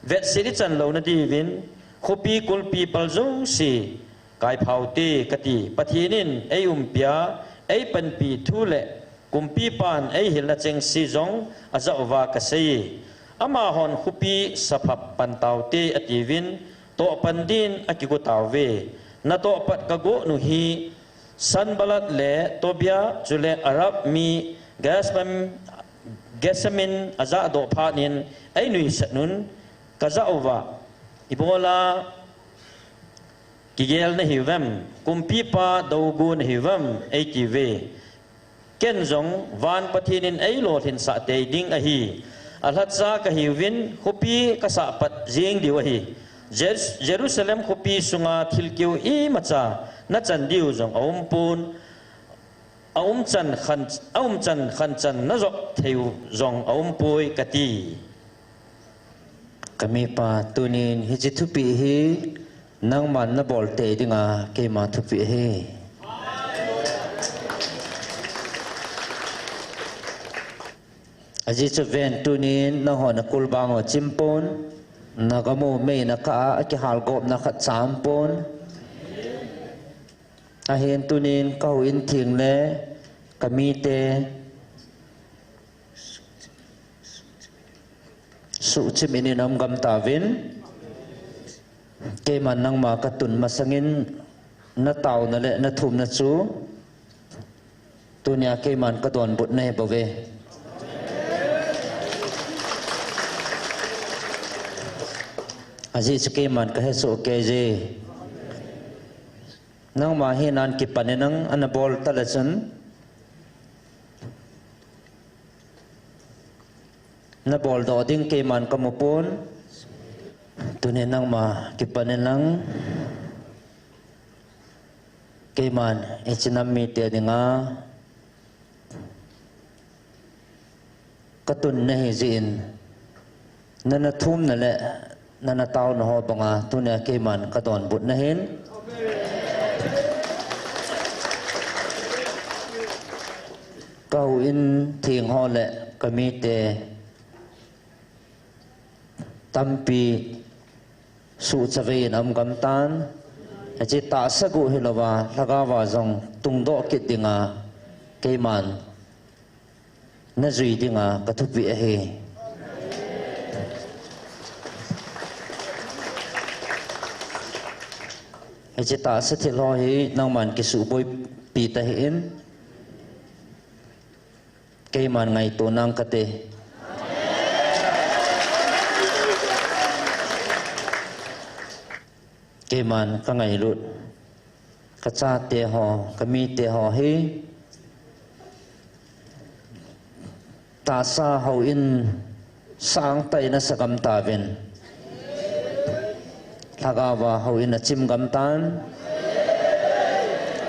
vetset ichan louna diuvin, khopi kulpi pal jouse kaiphaute kati. Pathen in eiumpia, eipanpi thu le kumpipan eihilna chengse jong ajah uva kasei. Amahon khopi saphap pantaute atiuvin, tohpan din akigotauve. Natohpat kagoh nu hi Sanballat le Tobia chule Arab mi Gesam, Gesamin ajahdoh phatnin einuisat un kajah uva, ibola kigel nahiuvem, kumpipa dougu nahiuvem, eitiuve. Ken jong van Pathen in eilolhinsah tei ding ahi. Alhacha kahiuvin, khopi kasahpat jeng diu ahi. Jer-, Jerusalem khopi sunga thilkeu imacha nachan diu jong aumpon, aumchan khan, aumchan khanchan najop theiu jong aumpoi kati. Kamipa, tunin hiche thupeh hi nangman nabol tei dinga keima thupeh ahi. Ajeh chu ven, tunin nangho nakulbang ho chimpon, nagamu mei nakah a akihalgopna khat cha aumpon. Ahin tunin kahouin theng le kamite suhchim in in aum gam tauvin, keiman nangma katun masangin nataona le nathumna chu tunia keiman kadonbut nahi bouve. Ajeh chu keiman kahesoh keije. Nangma hinan kipan in nang ana bol tale chun, naboldoh ding keiman kamupon. Tunin nangma kipan in nang, keiman hiche nam mite dinga katun nahi jeh in, nanathumna le nanataona ho banga tunia keiman kadonbut nahin. Kahouin theng ho le kamite tampi suhchavei in aum gam tan. Hiche tahsa guh hilouva, lhagaova jong tungdoh kit dinga keiman najui dinga kathupeh ahi. Hiche tahsa thil ho hi nangman kisuhboipi tahih in, keiman ngaito nang kate. Keiman kangailut, kachate ho, kamite ho hi tahsa houin sangtah in asa gam tauvin, lhagaova houin achim gam tan.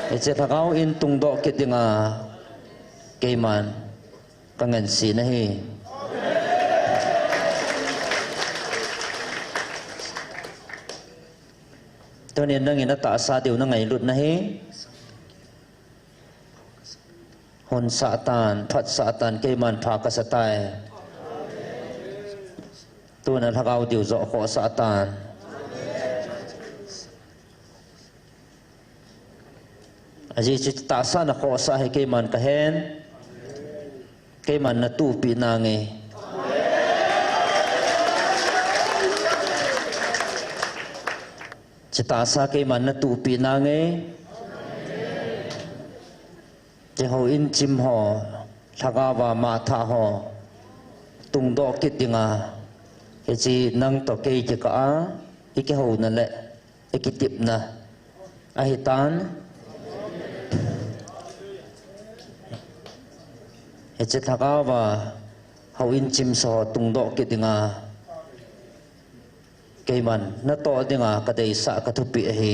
Hiche lhagao in tungdoh kit dinga keiman kangansena ahi. Tuni nangin atahsa diu nangailut nahi. Hon satan, phat satan, keiman pha kasa tai. Tuna lhagao diu jo khoh satan. Ajeh chu tahsa na khohsah hi keiman kahen. Keiman na tuhpi nange. Chu tahsa keiman na tuhpi nange. Chu houin chim ho, lhagao va matha ho, tungdoh kit dinga, hiche nang toh kei kikah a, ikihouna le ikitepna ahitan. Hiche lhagao va houin chim sa ho tungdoh kit dinga, keiman natoh dinga kadeisah kathupeh ahi.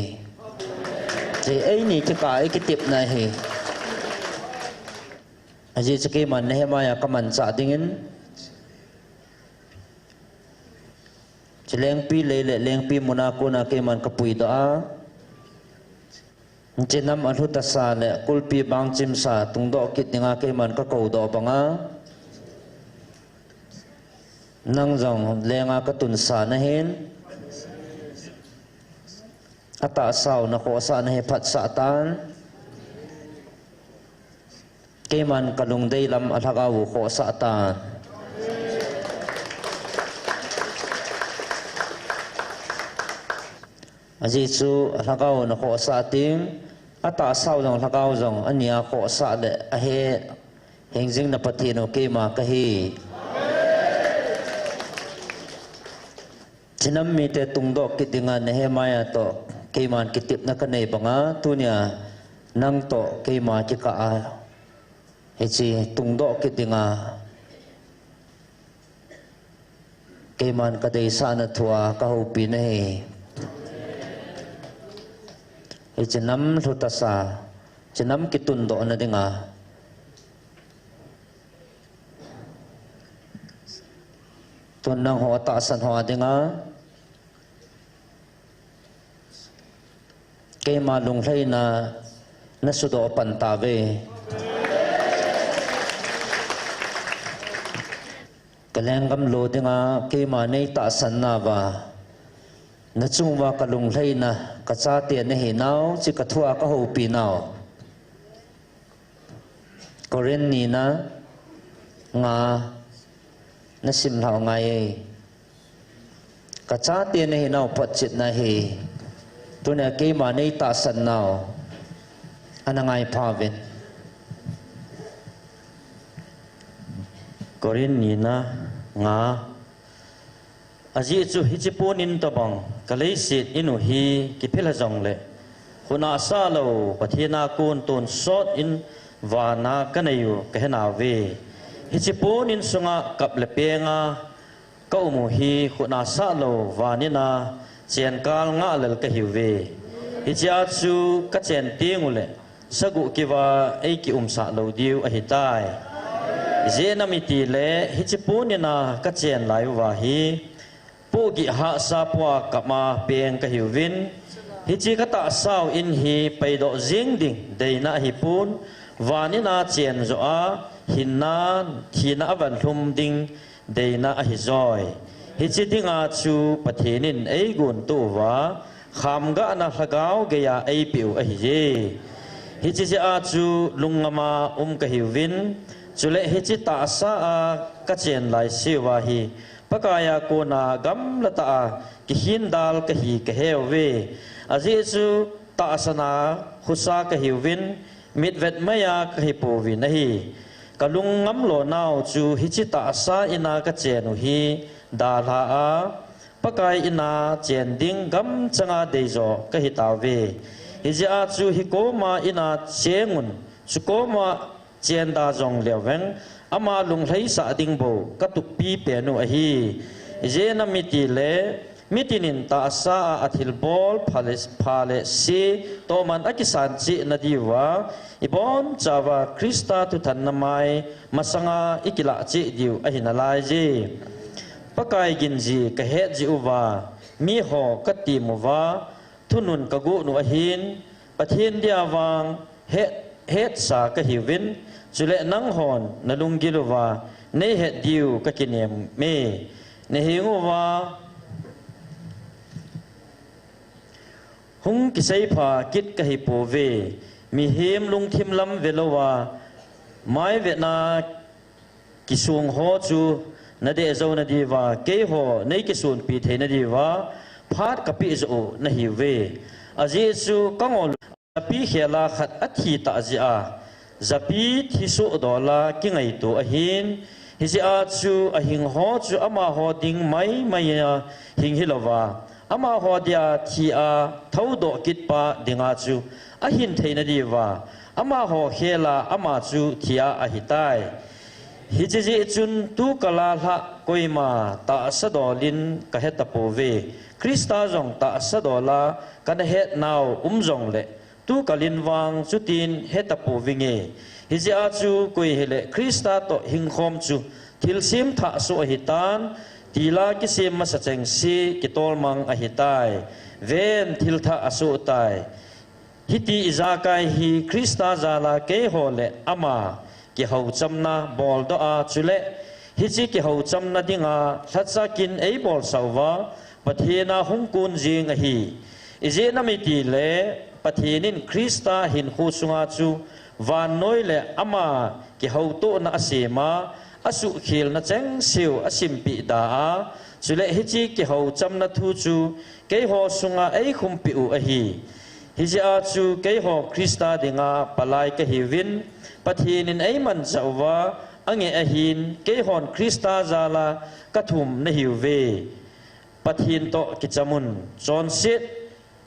Chu eini kikah a ikitepna ahi. Ajeh chu keiman Nehemiah kamanchah dingin, chu lengpi lei le lengpi muna kona keiman kapuidoh a, hiche nam alhutasa le kulpi bangchimsa tungdoh kit dinga keiman kakoudoh banga, nang jong lenga katunsa nahin, atahsau na khohsah nahi phatsah tan. Keiman kalungdei lam a lhagao u khohsah tan. Ajeh chu lhagao na khohsah ting, atahsau jong lhagao jong ania khohsah le ahe, hingjing na Pathen u keima kahi. Chu nam mite tungdoh kit dinga Nehemiah toh keiman kitepna kanei banga, tunia nang toh keima kikah a, hiche tungdoh kit dinga, keiman kadeisahna thua kahoupi nahi. Hiche nam lhutasa, chu nam kitundohna dinga, tun nangho tahsan ho dinga, keima lunglhaina nasudoh pan tauve. Kalenggam lou dinga keima neitahsan nauva, nachung uva kalunglhaina, kachate nahinau, chu kathua kahoupi nau. Corinth nina nga nasim lhau ngai e. Kachate nahinau photchetna hi, tunia keima neitahsan nau, ana ngai phauvin. Corinth nina nga. Ajeh chu hiche ponin tobang kaleiset in u hi kiphel jongle, khutna sah lou Pathen a kon tonsot in vana kanei u kahenauve. Hiche ponin sunga kap le penga kaum u hi khutna sah lou vanin a chenkal ngahlel kahiuve. Hichea chu kachen tengule, saguh keuva eikiumsah lou diu ahitai. Ijeh inem itile hiche ponin a kachen lai uva hi, pohgih hahsa pua kap a peng kahiuvin, hiche katahsau in hi paidoh jeng ding deina ahipon, vanin a chen joh a hinna, thina avanlhum ding deina ahijoi. Hiche dinga chu Pathen in eigontoh uva, khamgahna lhagao geiya eipeh u ahiye. Hiche jeh a chu lungngama um kahiuvin, chule hiche tahsa a kachen laiseuva hi Pakaiya kona gamlatah a kikhindal kahi kaheuve. Ajeh chu tahsan a khosa kahiuvin, mitvet maiya kahipouvin ahi. Kalung ngamlou nau chu hiche tahsa in a kachen u hi dalha a, Pakai in a chen ding gamchanga deijo kahitauve. Hijeh a chu hikoma in a chengun, chukoma chenda jongleu veng, ama lunglhaisah ding bou katukpi pen u ahi. Ijeh inem itile, mitin in tahsa a athilbol pha le, pha le se tohman akisan cheh nadiuva, ibonchauva Christa thuthanna mai masanga ikilah cheh diu ahinalaiye. Pakai ginji kahet jeh uva, miho katem uva, thunun kagoh u ahin, Pathen dia vang het, hetsa kahiuvin, chule nanghon nalunggil uva neihet diu kakineme. Naheng uva hung kiseipha kit kahipouve, mihem lungthim lam velouva, mai vena kisung ho chu nadeh jou nadiuva, keiho neikisunpi thei nadiuva, phat kapeh jou nahiuve. Ajeh chu kangol japi khela khat athi tah jeh a, japi thisoh dola kingaito ahin, hijeh a chu ahing ho chu amaho ding maimai a hing hilouva, amaho dia thi a thoudoh kit pa dinga chu ahin theina diuva, amaho khela ama chu thi a ahitai. Hiche jeh chun tukal a lhah koima tahsa dolin kahetapouve. Christa jong tahsa dola kanahet nau um jongle, tukal in vang chutin hetapouvinge. Hijeh a chu koi hile Christa toh hingkhom chu thilsem thah soh ahitan, tila kisem masa chengse kitolmang ahitai. Ven, thil thah asohtai. Hiti ijakai hi Christa jala keiho le ama kihouchamna boldoh a, chule hiche kihouchamna dinga lhacha kin eibolsah uva, Pathen a hung kon jeng ahi. Ijeh inem itile, Pathen in Christa hinkho sunga chu vannoi le ama kihoutohna asem a, asuhkhelna chengseu asimpeh da a, chule hiche kihouchamna thu chu keiho sunga eikhumpeh u ahi. Hijeh a chu keiho Christa dinga palai kahiuvin, Pathen in eimanchah uva angeh ahin, keihon Christa jala kathum nahiuve. Pathen toh kichamun, chonset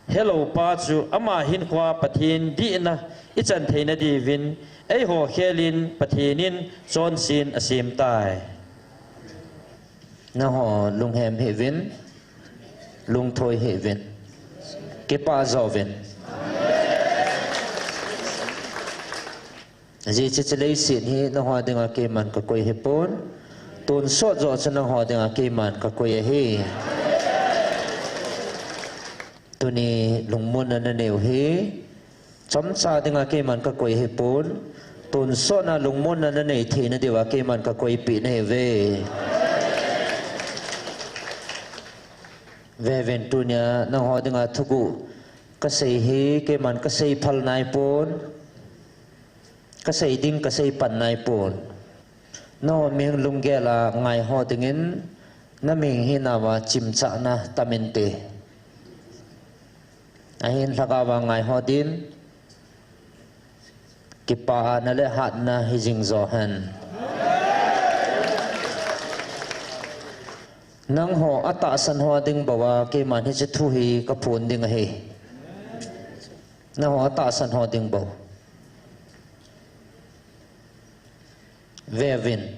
helou pa chu ama hinkhoa Pathen dihna ichan theina diuvin, eiho khelin Pathen in chonset asemtai. Nangho lunghem hih uvin, lungthoi hih uvin, kipah jo uvin. Ajeh chu hiche leiset hi nangho dinga keiman kakoi ahipon, tonsot joh chu nangho dinga keiman kakoi ahi. Tuni lungmonna naneiu hi, chomcha dinga keiman kakoi ahipon, tonsotna lungmonna nanei theina diuva keiman kakoipeh nahiuve. Veuvin, tunia nangho dinga thuguh kasei hi keiman kasei phal naipon, kasei ding kasei pan naipon. Nangho mihing lunggel a ngaiho dingin, namihing hinauva chimchahna taminte. Ahin lhagao va ngaiho din, kipana le hatna hijing jo hen. Nangho atahsan ho ding bouva keiman hiche thu hi kaphon ding ahi. Nangho atahsan ho ding bou. Veuvin.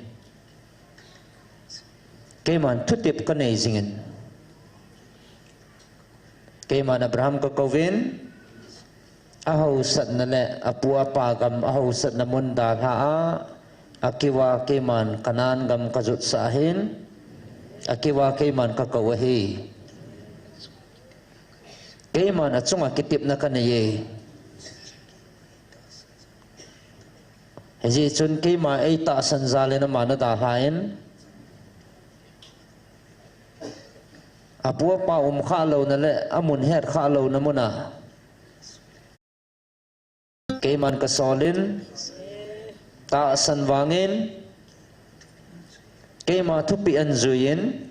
Keiman thutep kanei jingin. Keiman Abraham kakouvin, ahaosatna le apu apa gam ahaosatna mun dalha a, akiuva keiman Canaan gam kajotsah ahin, akiuva keiman kakou ahi. Keiman achunga kitepna kaneiye. Hijeh chun keima eitahsan jalin ama nadalhan, apu apa umkhah louna le amun hetkhah louna muna keiman kasolin, tahsan vangin, keima thupeh anjuiyin,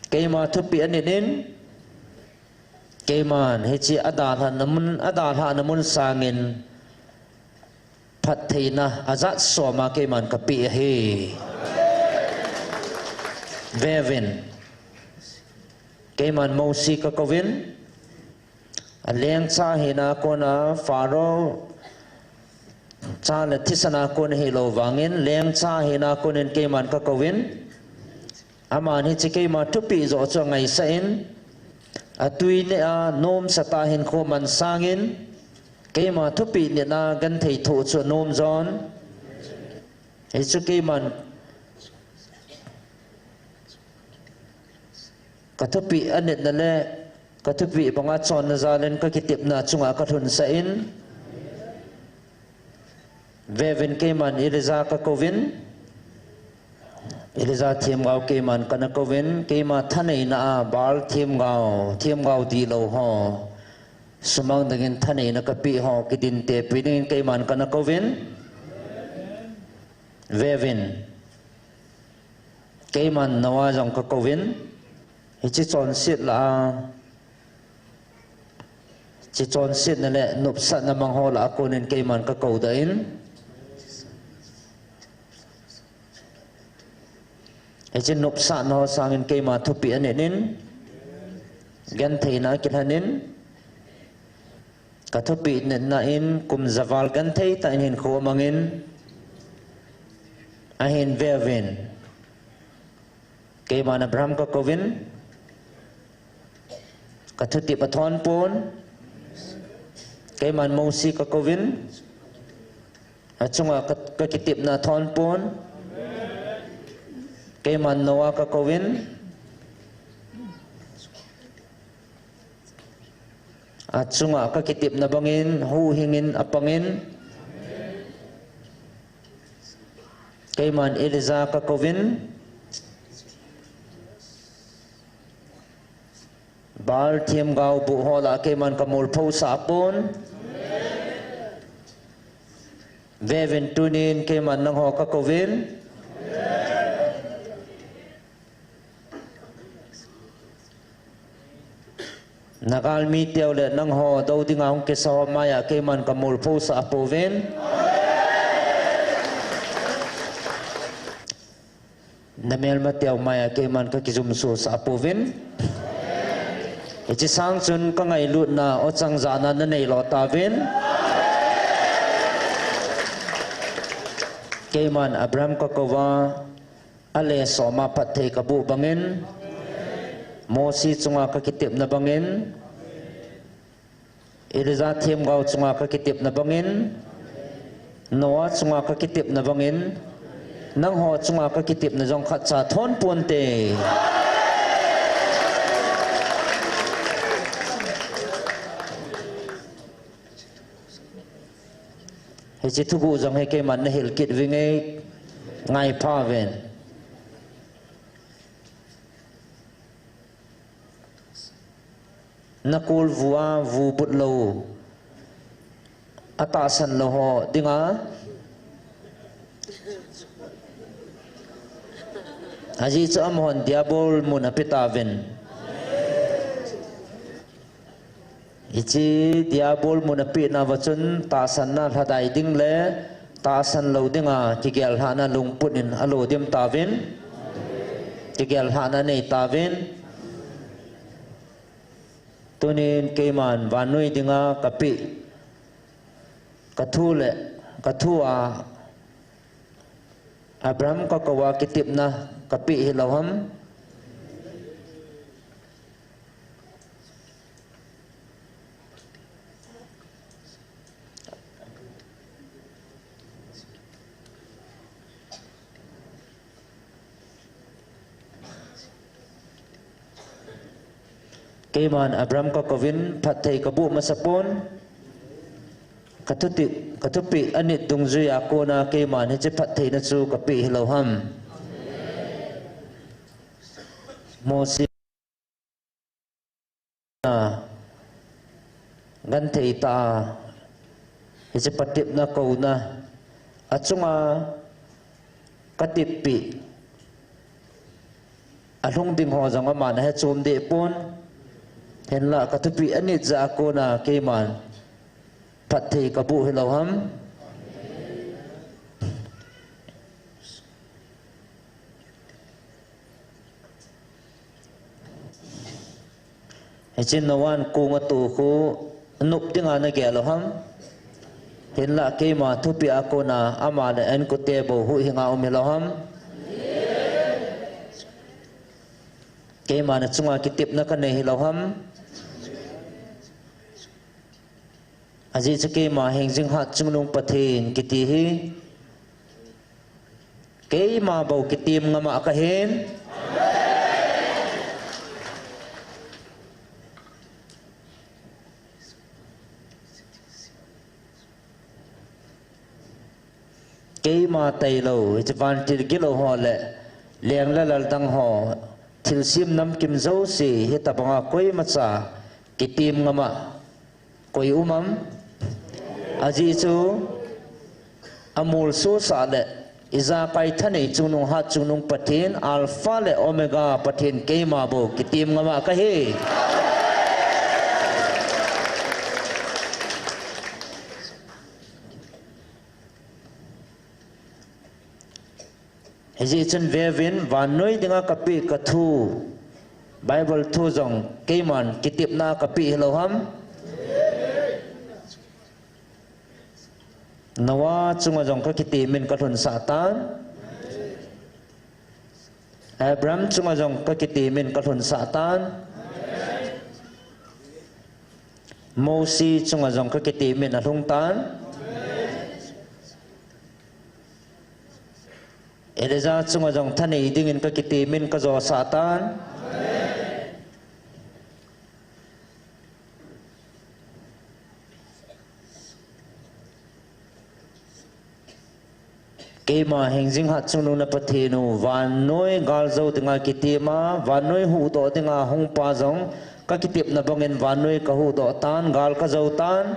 keima thupeh anitnin, keiman hiche adalhahna mun, adalhahna mun sangin phattheina ajat soma keiman kapeh ahi. Veuvin. Keiman Mosi kakouvin, alengcha hina kona Pharaoh cha le thisan a kon hilou vangin, lengcha hina konin keiman kakouvin, aman hiche keima thupeh joh chu angaisah in, atwi neh a nomsatah a hinkho man sangin, keima thupeh nitna genthei thoh chu anom jon. Hichu keiman kathupeh anitna le Ka thupi banga chonna jalin ka kitepna chunga ka lhunsah in. Veuvin, keiman Elijah ka kouvin. Elijah themgao keiman kana kouvin, keima thaneina a Baal themgao, themgao dihlou ho. Sumang dingin thaneina kapeh ho, kidintepi dingin keiman kana kouvin. Veuvin. Keiman Noah jong ka kouvin. Hiche chonset lah a. Hiche chonsetna le nopsahna mang ho lah a konin keiman ka koudoh in. Hiche nopsahna ho sangin keima thupi anetin. Gentheina kilhanin. Ka thupi netna in kum javal genthei tah in hinkho amangin. Ahin veuvin. Keiman Abraham ka kouvin. Ka thutep athon pon. Keiman Mose ka kouvin. Achunga ka, ka kitepna athon pon. Keiman Noah ka kouvin. Achunga ka kitepna bangin, huhhingin, apangin. Keiman Elijah ka kouvin. Baal themgao buh ho lah a keiman ka molphosah pon. Veuvin, tunin keiman nangho ka kouvin. Nagalmi teu le nangho dou dinga hung kisa ho maiya keiman ka molphosah pouvin. Namelma teu maiya keiman ka kijumsosah pouvin. Hiche sang chun ka ngailutna ochang jahna nanei lo tauvin. Keiman Abraham ka kouva. Ale soma phatthei ka buh bangin, Mose chunga ka kitepna bangin, Elijah themgao chunga ka kitepna bangin, Noah chunga ka kitepna bangin, nangho chunga ka kitepna jong khatcha thon ponte. Hiche thuguh jong hi keiman nahil kit vinge, ngaipha uvin. Nakolvu a vu but lou, atahsan lou ho dinga. Ajeh chu amahon diabol mun ape tauvin. Hiche diabol mun apeh nauva chun tahsanna lhadai ding le tahsan lou dinga kigel lhahna lungput in alo dim tauvin. Kigel lhahna nei tauvin. Tunin keiman vannoi dinga kapeh, ka thu le, ka thu a Abraham ka kouva kitepna kapeh hilou ham. Keiman Abraham ka kouvin, phatthei ka buh masa pon. Ka thupi, ka thupeh anit dungjuia kona keiman hiche phattheina chu kapeh hilou ham. Mose a, genthei tah a, hiche patepna kouna, achunga ka tippeh, alhung ding ho jong aman ahe chom deh pon, hinlah ka thupeh anit jeh a kona keiman phatthei ka buh hilou ham. Hiche Noah in kong atoh khu nop dinga nagel u ham? Hinlah keima thupeh a kona ama le a-inkote bou huhhinga um hilou ham? Keima nachunga kitepna kanei hilou ham? Ajeh chu keima hingjing hat chungnung Pathen kiti hi keima bou kitem ngam a kahin. Keima tailou, hiche vantil gilou ho le, leng le lal dang ho, thilsem namkim jouse, hitabanga koimacha, kitem ngam a, koi um am? Ajeh chu, amolsosah le, ijakai thanei chungnung hat chungnung Pathen, Alpha le Omega Pathen keima bou, kitem ngam a kahi. Hijeh chun veuvin, vannoi dinga kapeh kathu, Bible thu jong keiman kitepna kapeh hilou ham? Noah chunga jong kakitemin kalhunsah tan. Abraham chunga jong kakitemin kalhunsah tan. Mosi chunga jong kakitemin alhung tan. Elijah chunga jong thanei dingin kakitemin kajosah tan. Keima hingjing hat chungnung na Pathen u, vannoi galjou dinga kitem a, vannoi huhdoh dinga hungpa jong, kakitepna bangin vannoi kahuhdoh tan, gal kajou tan.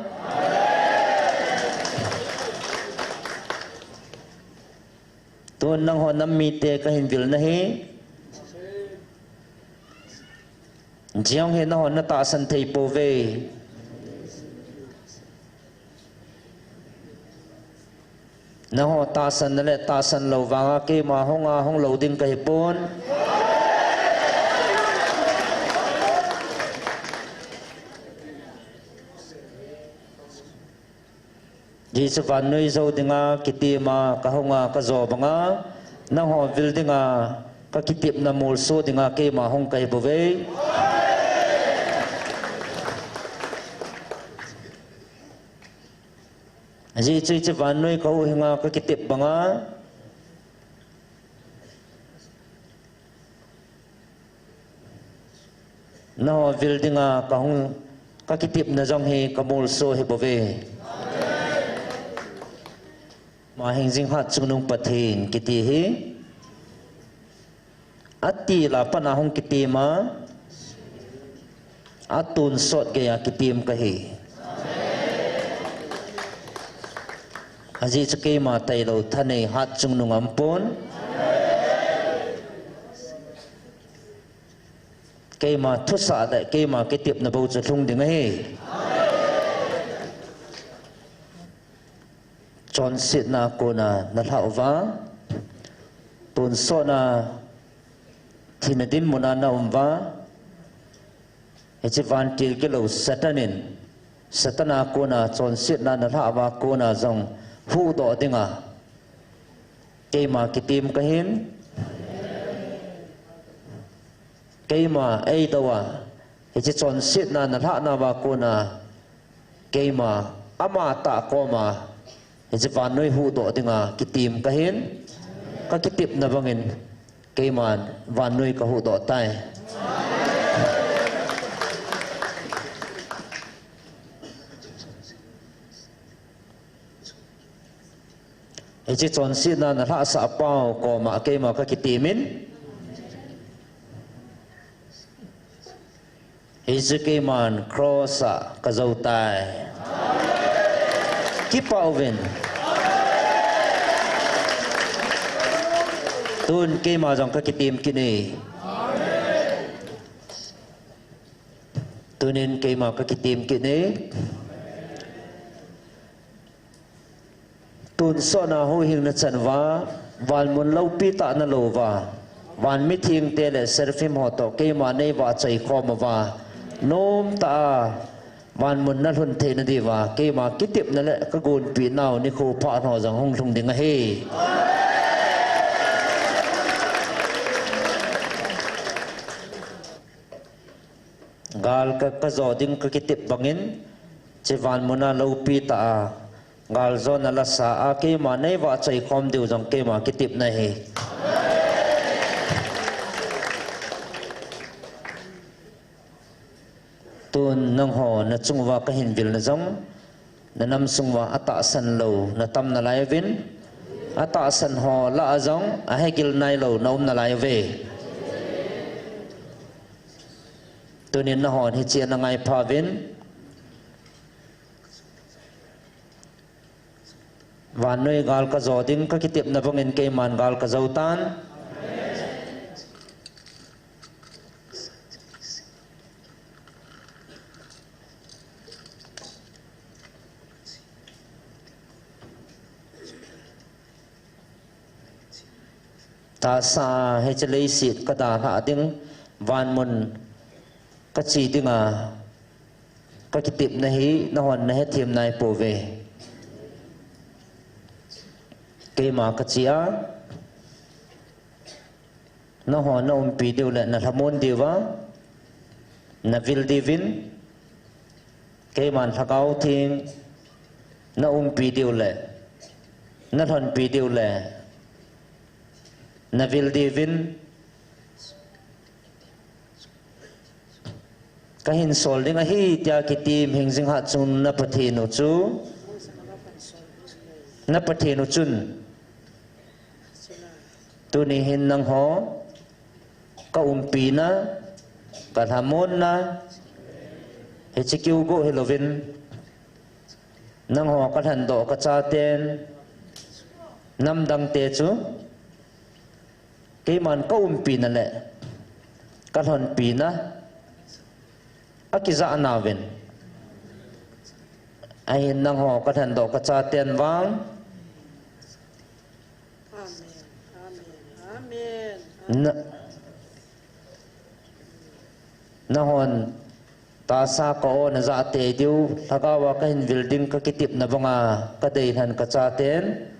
Tun nangho nam mite kahin vil nahi. Jong hi nangho natahsan thei pouve. Nangho tahsan na le tahsan lou vanga keima hunga hung lou ding kahipon. Jesu vannoi jou dinga kitem a, kahunga kajo banga, nangho vil dinga kakitepna molso dinga keima hung kahi bouve. Jesu chu vannoi kahuh hinga kakitep banga, nangho vil dinga kahung, kakitepna jong hi kamolso hi bouve. Ma hingjing hat chungnung Pathen kiti hi. Atil a pat a hung kitem a, atonsot geiya kitem kahi. Ajeh chu keima tailou thanei hat chungnung aumpon. Keima thusah le keima kitepna bou chu lhung ding ahi. Chonsetna kona nalhah uva, tonsotna thina dinmuna naum uva, hiche vantil gilou Satan in, Satan a kona chonsetna nalhah uva kona jong huhdoh dinga keima kitem kahin. Keima eidou a, hiche chonsetna nalhah nauva kona, keima amatah koma, hiche vannoi huhdoh dinga kitem kahin, kakitepna bangin, keiman vannoi kahuhdoh tai. Hiche chonsetna nalhahsah pau koma keima kakitemin. Hiche keiman cross a kajou tai. Kipah uvin. Tun keima jong kakitem kit e. Tunin keima kakitem kit e. Tonsotna huhhingna chan uva, vanmun loupi tah nalouva, van mithengte le seraphim ho toh keima neivahchoi khom uva, nomtah a vanmun nalhun theina diuva, keima kitepna le kagonpeh nau nikho phat ho jong hung lhung ding ahi. Gal ka, kajo ding kakitep bangin, hiche vanmun a loupi tah a, galjona lasa a, keima neivahchoi khom diu jong keima kitepna ahi. Tun nangho nachung uva kahin vilna jong, nanam sung uva atahsan lou natam nalai uvin. Atahsan ho lah a jong ahegil nailou na um nalai uve. Tunin nahon hiche a nangai phauvin. Vannoi gal kajo ding kakitepna bangin keiman gal kajou tan. Tahsa hiche leiset kadalhah ding, vanmun kache dinga kakitepna hi nahon nahethem naipouve. Keima kache a, nahon naumpi diu le nalhamon diuva, navil diuvin, keiman Lhagao Theng naumpi diu le nalhonpi diu le navil diuvin, kahinsol ding ahi tia kitem hingjing hatchungnung Pathen u chu, na Pathen u chun, tuni hin nangho kaumpina, kalhamonna, hiche kiu go hilouvin, nangho kalhendoh kachaten, namdangte chu, keiman kaumpina le kalhonpina akijah nauvin, ahin nangho kalhendoh kachaten vang, Amen. Amen. Amen. Na, nahon tahsa ka-o najah tei diu, Lhagao a kahin vil ding kakitepna banga kadeilhen kachaten.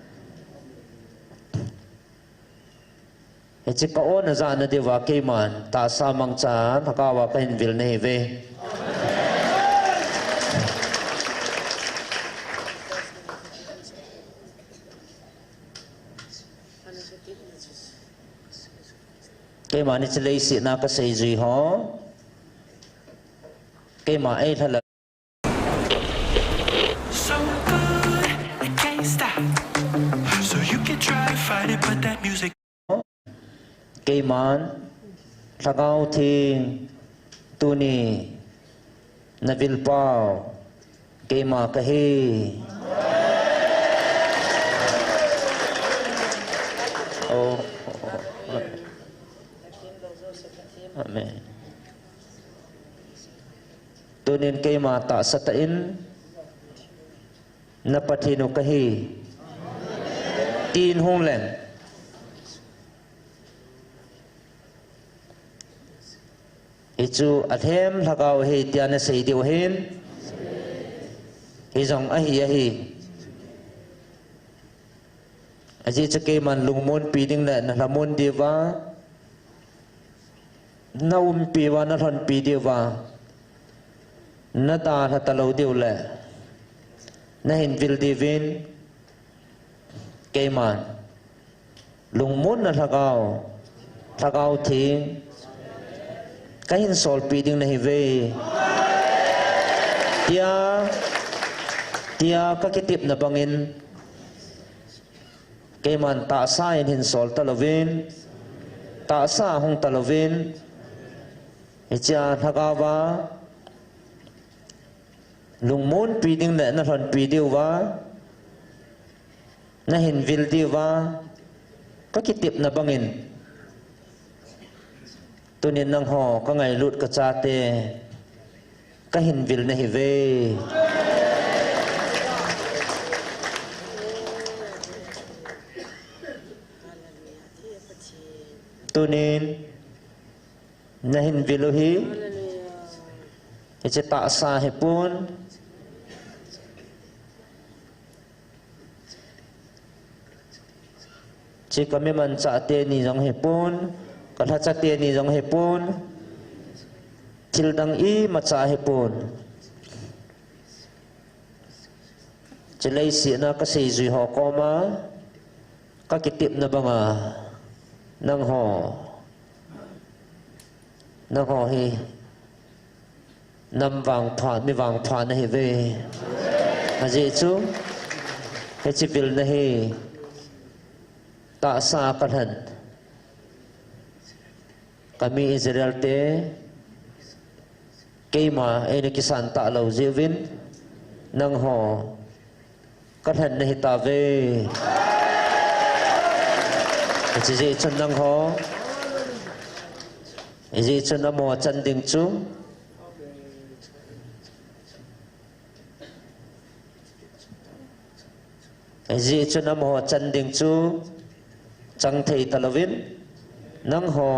Hiche ka-o najah nadiuva keiman tahsa mangchan Lhagao a kahin vil nahiuve. Keima hiche leiset a kaseijui ho, keima eilha la. So good, I can't stop. So you can try to fight it, but that music. Keiman, Lhagao Theng, tuni, navilpau, keima kahi. Oh, oh, oh. Amen. Tunin keima tahsa tah in, na Pathen u kahi, tin hung leng. Hichu alhem Lhagao ahi tia nasei diu ahin, hijong ahi ahi. Ajeh chu keiman lungmonpi ding le nalhamon diuva, naumpi uva, nalhonpi diuva, nadalha talou diu le nahin vil diuvin, keiman lungmonna Lhagao, Lhagao Theng, kahin solpeh ding nahiuve, tia, tia kakitepna bangin, keiman tahsa in hinsol talouvin, tahsa hung talouvin, hichea Lhagao va lungmonpi ding le nalhonpi diuva, nahin vil diuva, kakitepna bangin, tunin nangho kangailut kachate, kahin vil nahiuve. Tunin nahin vil u hi, hiche tahsa hipon, hiche kamimanchah teni jong hipon, kalhacha teni jong hipon, thildang imacha hipon. Hiche leiset a kaseijui ho koma, kakitepna banga, nangho, nangho hi, nam vangpha, mi vangpha nahiuve. Ajeh chu, hiche vilna hi, tahsa kalhen. Kami Israel te, keima eina kisan talou jeh uvin, nangho kalhen nahitauve. Hiche jeh chun nangho, hijeh chun amaho chan ding chu, hijeh chun amaho chan ding chu chang thei talouvin, nangho,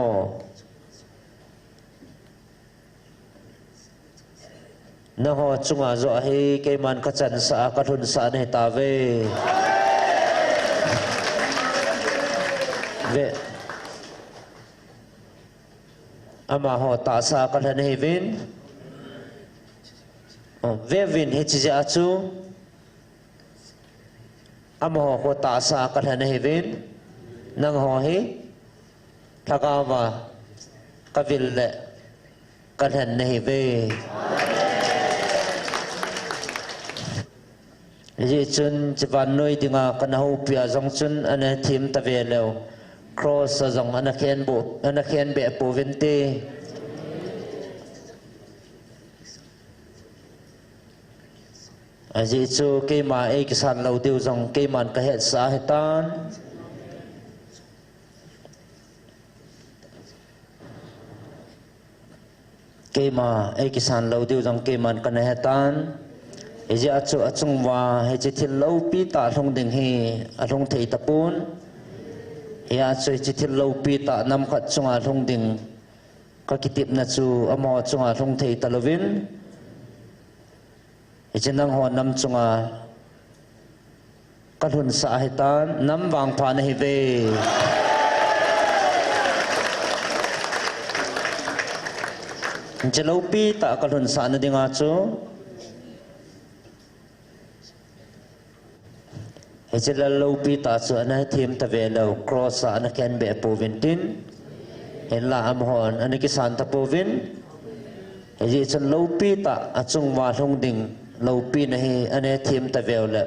nangho chunga joh hi keiman kachansah a kalhunsah nahitauve. Ve. Amaho tahsa kalhen ahiuvin. O, veuvin, hiche jeh a chu amaho tahsa kalhen ahiuvin. Nangho hi lhagaova kavil le kalhen nahiuve. Hijeh chun hiche vannoi dinga kana houpia jong chun ana them tave leu, cross a jong ana khenbeh, ana khenbeh pouvinte. Ajeh chu keima eikisan lou diu jong keiman kahetsah ahitan. Keima eikisan lou diu jong keiman kana hetan. Hijeh a chu achunguva hiche thil loupi tah lhung ding hi alhung thei tapon. Hijeh a chu hiche thil loupi tah nam khat chunga lhung ding kakitepna chu amaho chunga lhung thei talouvin, hiche nangho nam chunga kalhunsah ahitan, nam vangpha nahiuve. Hiche loupi tah kalhunsahna dinga chu, hiche lal loupi tah chu ana them tave leu, cross a ana khenbeh pouvintin, hinla amahon ana kisan tapouvin, hijeh chun loupi tah achunguva lhung ding loupina hi ana them taveu le,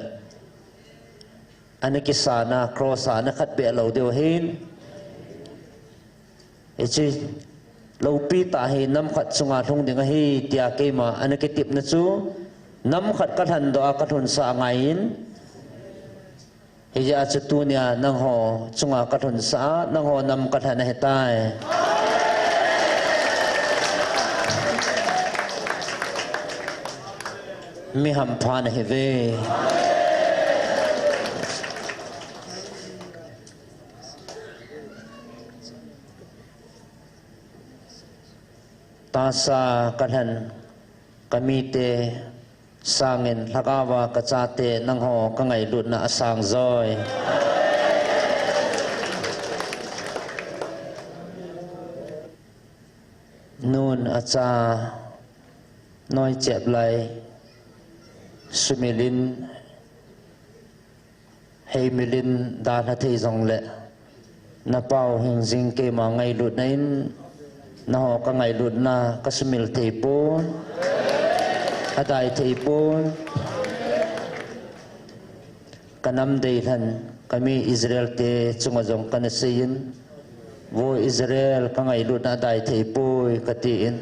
ana kisan a cross a ana khatbeh lou diu ahin. Hiche loupi tah hi nam khat chunga lhung ding ahi tia keima ana kitepna chu, nam khat kalhendoh a kalhunsah angaiyin. Hijeh a chu tunia nangho chunga kalhunsah a, nangho nam kalhen ahitai. Mi hampha nahiuve. Tahsa kalhen kamite sangin lhagaova kachate nangho kangailutna asang joi. Nun acha noichep lai, sumilin, heimilin dalha thei jongle, napao hingjing keima ngailutna in, nangho kangailutna kasumil theipon, adai theipon. Kanam deilhen, kami Israel te chunga jong kana seiyin, vo Israel kangailutna adai theipoi katin.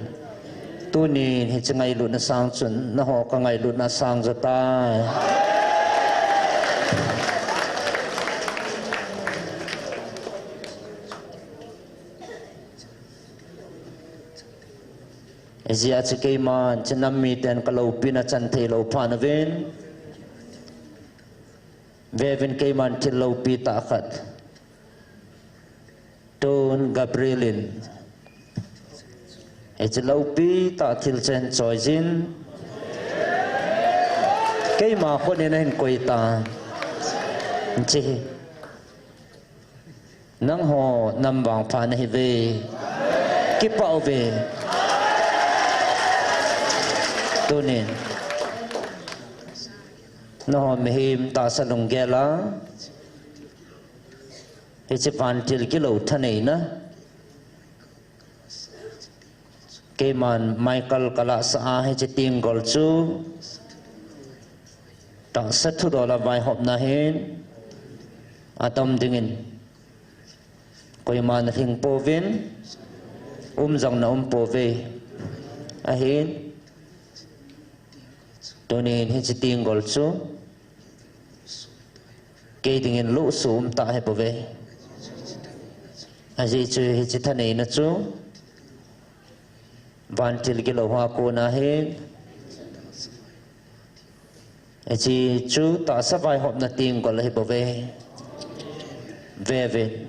Tunin hiche ngailutna sang chun nangho kangailutna asang jotai. Hijeh a chu keiman hiche nam miten kaloupina chan theilou phat uvin, veuvin keiman thil loupi tah khat, Tun Gabriel in hiche loupi tah thil chen choijin, keima khut in ahin koitan, hiche hi nangho nam vangpha nahiuve. Kipah uve. Tunin nangho mihem tahsa lunggel a hiche vantil kilou thaneina, keiman Michael kalahsah a hiche tenggol chu tahsa thudol a vaihopna hin atam dingin Koima na hing pouvin, um jong na um pouve. Ahin, tunin hiche tenggol chu kei dingin lusu um ta hi bouve. Ajeh chu hiche thaneina chu vantil gilou hoa kona ahin, hiche chu tahsa vaihopna tenggol ahi bouve. Vevin,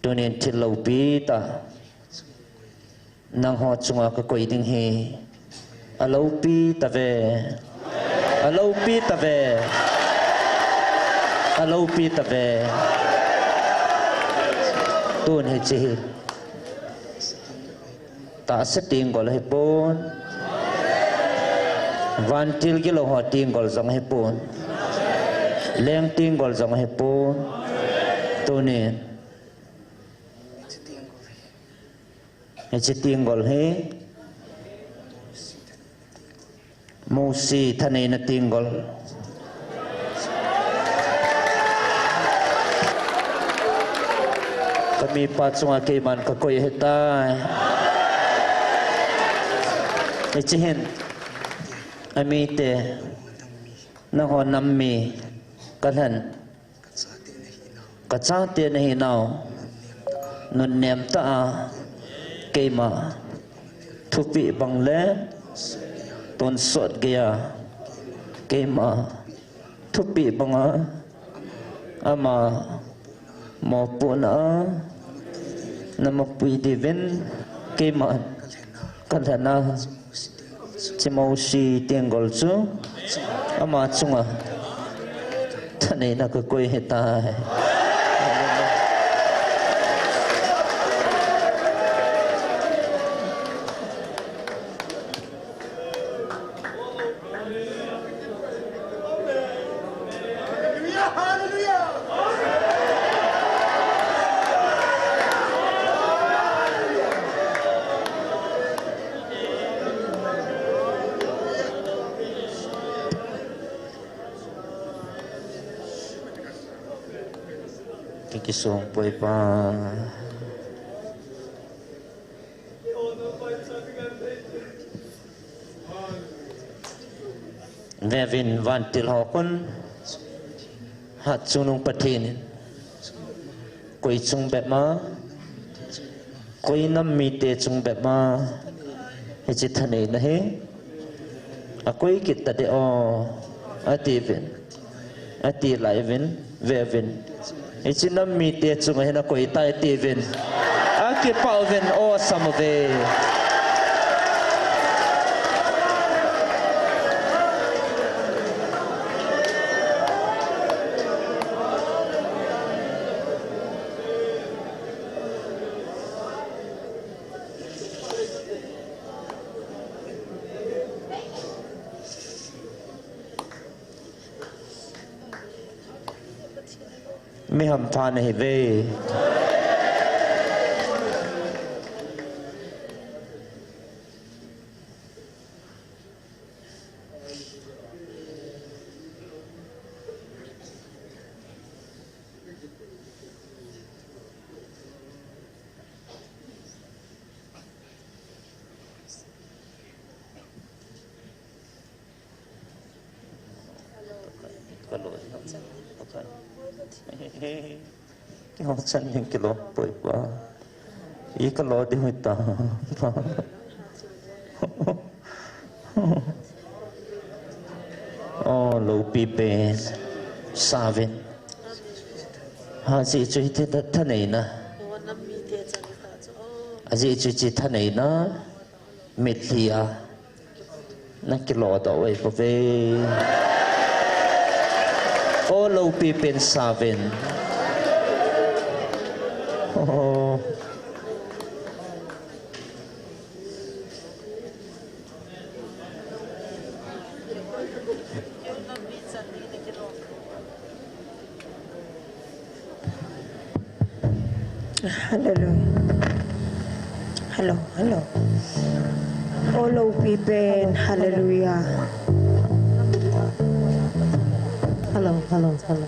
tunin thil loupi tah nangho chunga kakoi ding hi. Aloupi tave. Aloupi tave. Aloupi tave. Tun hiche hi tahsa tenggol ahipon. Vantil gilou ho tenggol jong ahipon. Leng tenggol jong ahipon. Tunin hiche tenggol hi Mosi thaneina tenggol. Kamipa chunga keiman kakoi ahitai. Hiche hin amite, nangho nam mi kalhen. Kachate nahinau, nunnem tah a keima thupeh bang le tonsot geiya keima thupeh banga ama mopohna a namapui diuvin keiman kalhen a, hiche Mosi tenggol chu ama chunga thaneina kakoi ahitai. Kakisong poi pa. Vevin vantil ho khun, hatchungnung Pathen in koi chung bep ma, koi nam mite chung bep ma hiche thaneina hi akoi kit tadeh o, atiuvin, ati lai uvin, veuvin. Hiche nam mite chunga hin akoi tai tiuvin. Akipah uvin, o, asam uve. Mi hampha nahiuve. Ka lo, ka lo. Keiho chan ding kilo poi pa. I ka lo ding hoi ta. O, loupi pen sa uvin. Ajeh chu hiche thaneina. Ajeh chu hiche thaneina. Mitlhi a na kilo doh uve. O loupi pen sa uvin. O. Hallelujah. Hello, hello. O loupi pen, hallelujah. Hello, hello, hello.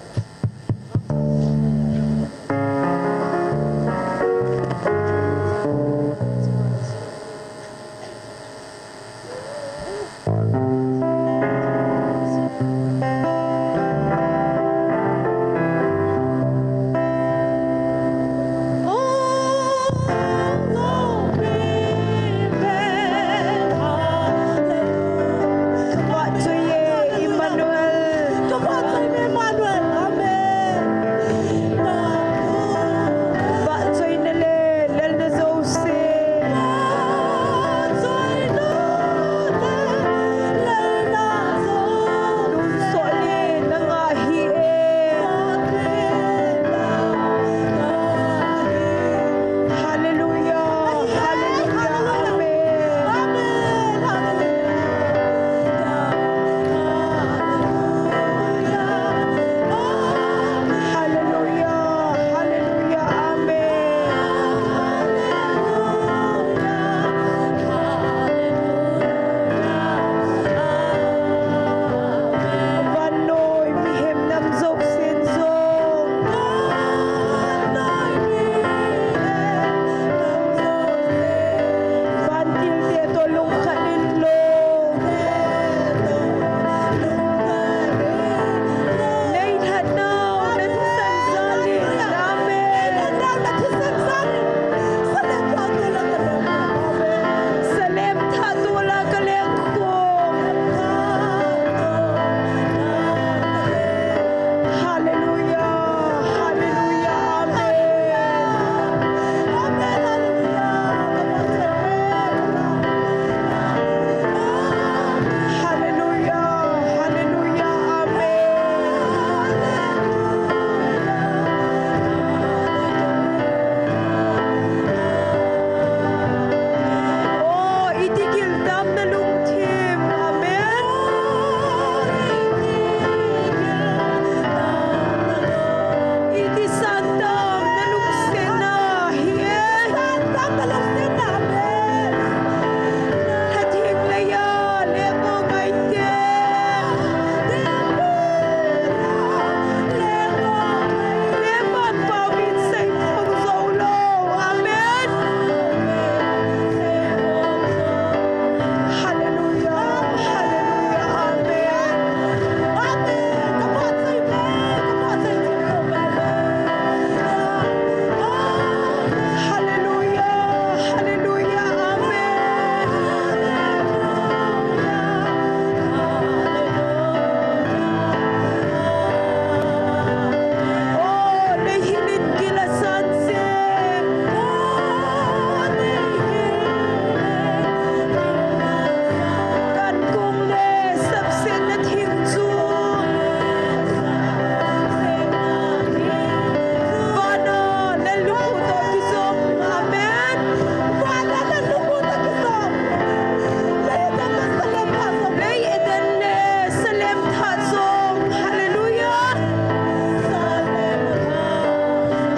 Hallelujah.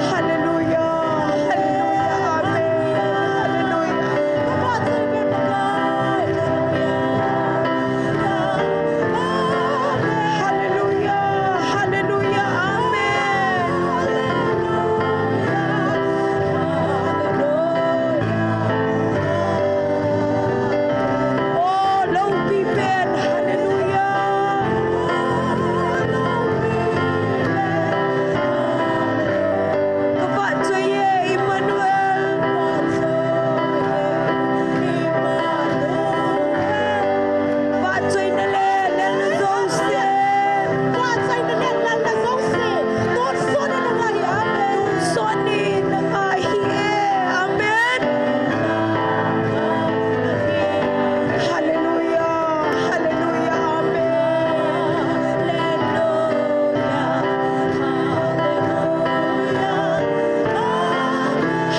Hallelujah. Hallelujah. Amen. Hallelujah. Hallelujah. Amen. Oh, loupi pen. Hallelujah. Ka vahchoi e, Emmanuel. Vahchoina le lelna jouse. Vahchoina le lelna jouse. Tonsot in nangah hi, amen. Tonsot in nangah hi e. Amen. Hallelujah. Hallelujah. Amen.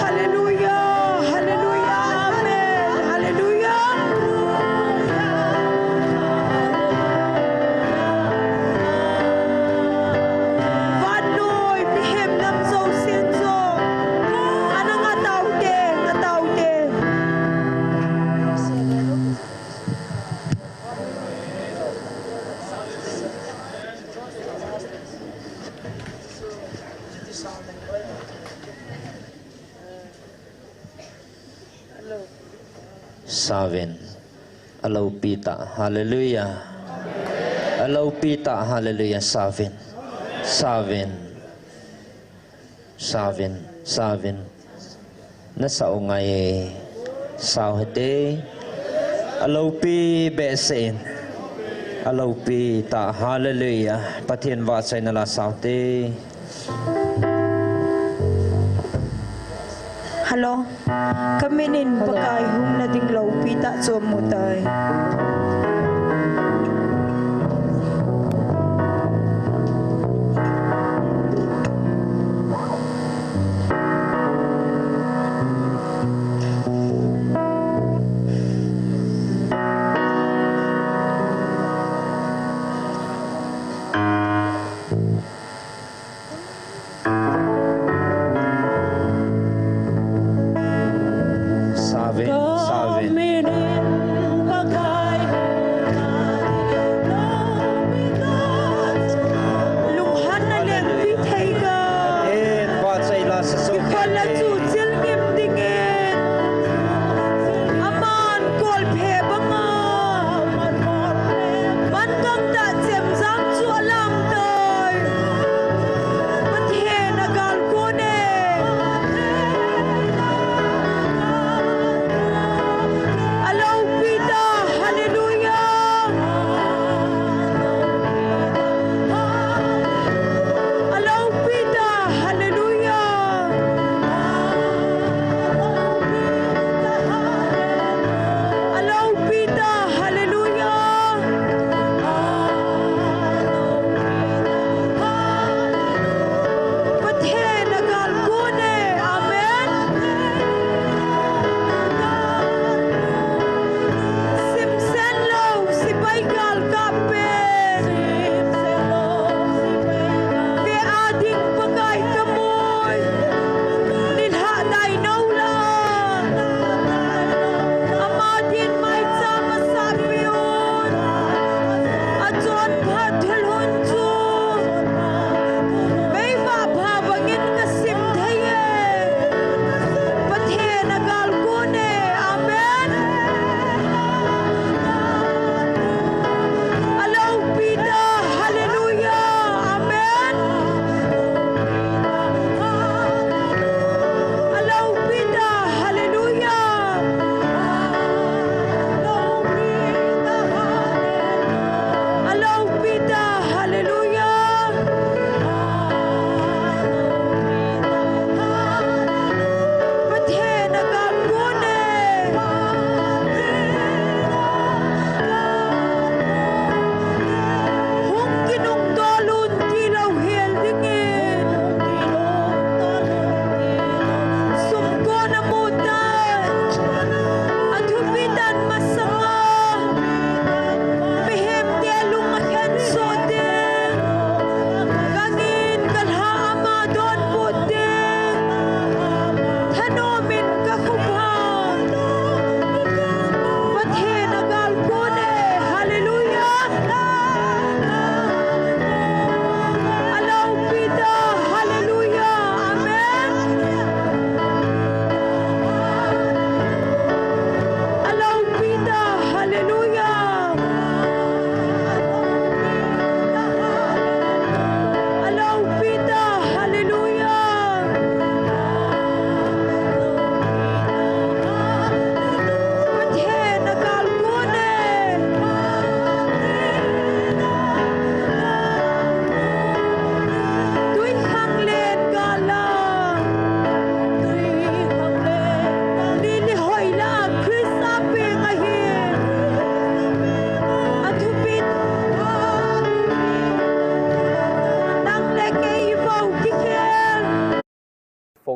Hallelujah. Hallelujah. Amen. Hallelujah. Vannoi mihem nam jousen jong ana ngah taute, ngah taute. Sauvin. Aloupi tah, hallelujah. Aloupi tah, hallelujah. Sauvin. Sauvin. Sauvin. Sauvin. Nasau ngai. Sau hite. Aloupi behseh in. Aloupi tah, hallelujah. Pathen vahchoina la sau hite. Hello. Ka min in Pakai hung nading loupi tah chu amu tai. Sauvin, sauvin.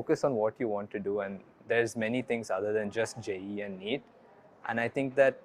focus on what you want to do, and there's many things other than just J E E and NEET. And I think that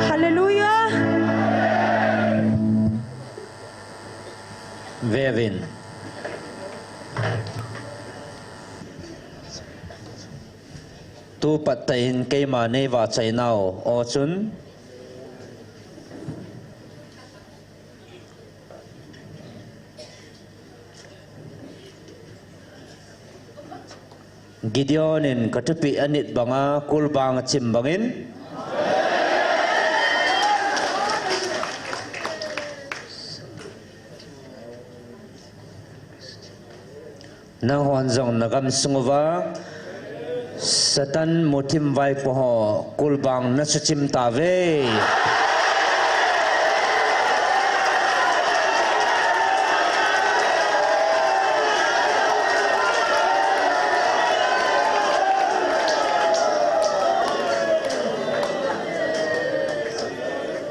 Hallelujah. Vevin. Tu pat tah in keima nei vahchoi nau aw chun, Gideon in ka thupeh anit banga kulbang achim bangin, nanghon jong nagam sung uva Satan muthim vaipo ho kulbang nasuchim tauve.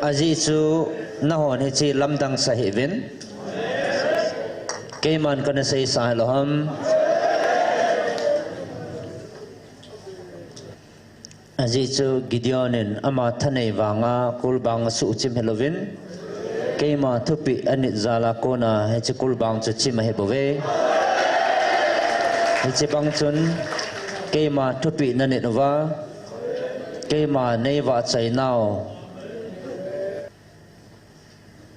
Ajeh chu nanghon hiche lamdang sa hih un. Keiman kana seisa hilou ham. Ajeh chu Gideon in ama thanei vanga kulbang asuhchim hilouvin, keima thupeh anit jal a kona hiche kulbang chu chim ahi bouve. Hiche bang chun keima thupeh nanit uva, keima nei vahchoi nau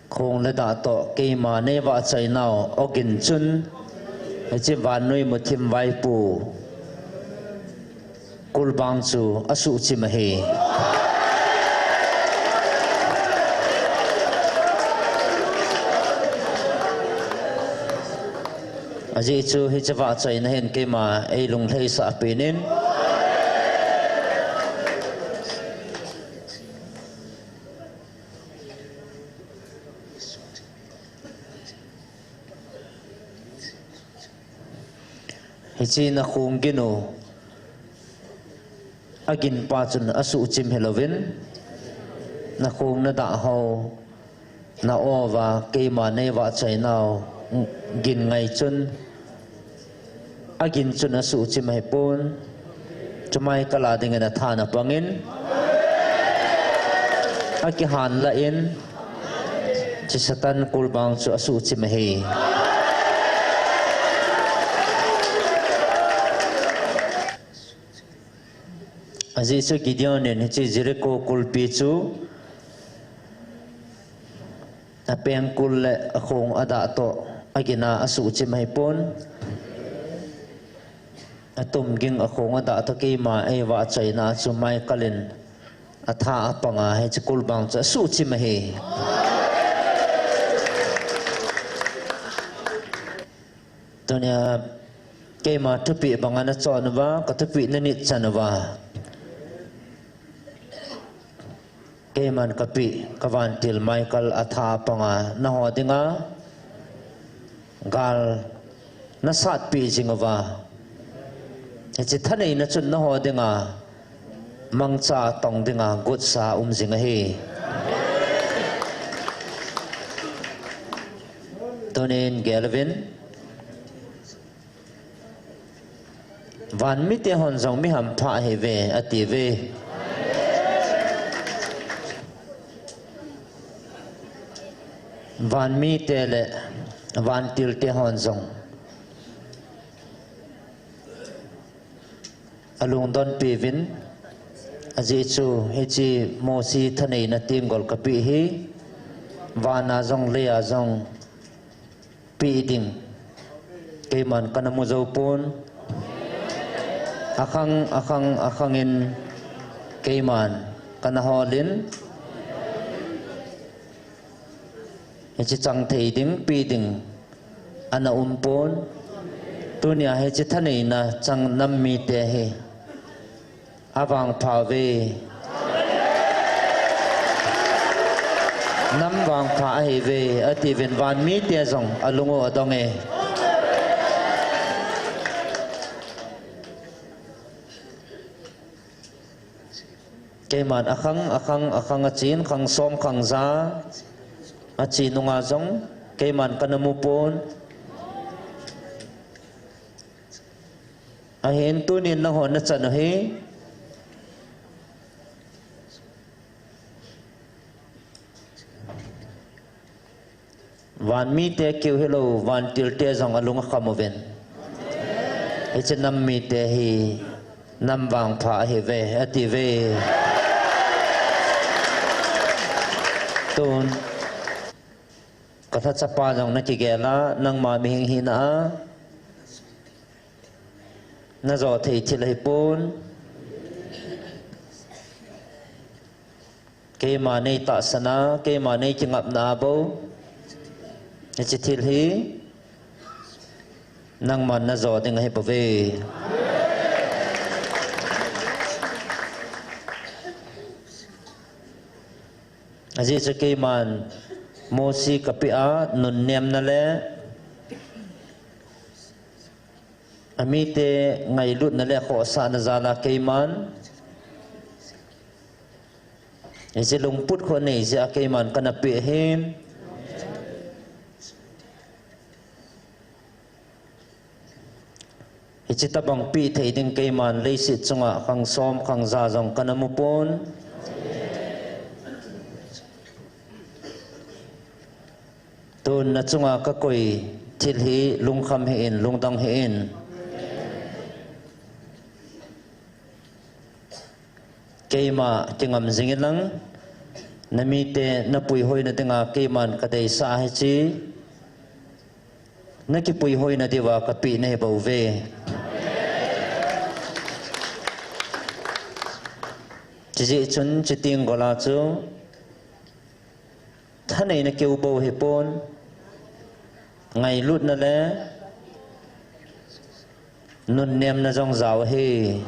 khong le dah toh keima nei vahchoi nau ogin chun, hiche vannoi muthim vaipo kulbang chu asuhchim ahi. Ajeh chu hiche vahchoina hin keima eilunglhaisah peh in. Hiche nakhong gin u agin pa chun asuhchim hilouvin, nakhong nadah hou, na-o uva keima nei vahchoi nau gin ngai chun, agin chun asuhchim ahipon, chu Michael a dingin atha na pangin, akihan lah in, hiche Satan kulbang chu asuhchim ahi. Ajeh chu Gideon in hiche Jericho kulpi chu apengkul le akhong adah toh agin a asuhchim ahipon, atum ging akhong adah toh keima eivahchoina chu Michael in atha a panga hiche kulbang chu asuhchim ahi. Tunia keima thupeh banga nachon uva, ka thupeh nanit chan uva, keiman kapeh kavantil Michael atha a panga nangho dinga gal nasatpeh jing uva, hiche thaneina chun nangho dinga mangcha tong dinga gotsa um jing ahi. Tunin gel uvin, vanmite hon jong mi hampha ahiuve atiuve. Vanmite le vantilte hon jong alungdonpiuvin, ajeh chu hiche Mosi thaneina tenggol kapeh hi vana jong leiya jong peh ding keiman kana mu joupon, akhang akhang akhangin keiman Kana holin, hiche chang thei ding, pe ding ana um pon. Tunia hiche thaneina chang nam mite hi avangpha uve. Nam vangpha ahiuve, atiuvin van mite jong alung u adong e. Keiman akhang, akhang, akhang achin, khang som, khang ja achi nunga jong keiman kana mu pon. Ahin tunin nangho nachan u hi van mite keu hilou, vantilte jong alung akham uvin. Hiche nam mite hi nam vangpha ahiuve, atiuve. Tun, ka lhachapa jong nakigel a, nangma mihem hina a najo thei thil ahipon. Keima neitahsan a, keima neikingapna a bou hiche thil hi nangman najo ding ahibouve. Ajeh chu keiman Mosi kapeh a nunnemna le amite ngailutna le khohsahna jal a keiman hiche lungput khu anei jeh a keiman kana peh ahin. Hiche tobang peh thei ding keiman leiset chunga khang som khang ja jong kana mu pon. Tun nachunga kakoi thil hi lungkham hih in, lungdong hih in. Keima kingam jing inlang, namite napuihoina dinga keiman kadeisah hiche nakipuihoina diuva kapeh nahibouve. Chujeh chun chuteng gol a chu thaneina keu bou hipon, ngailutna le nunnemna jong jao ahi.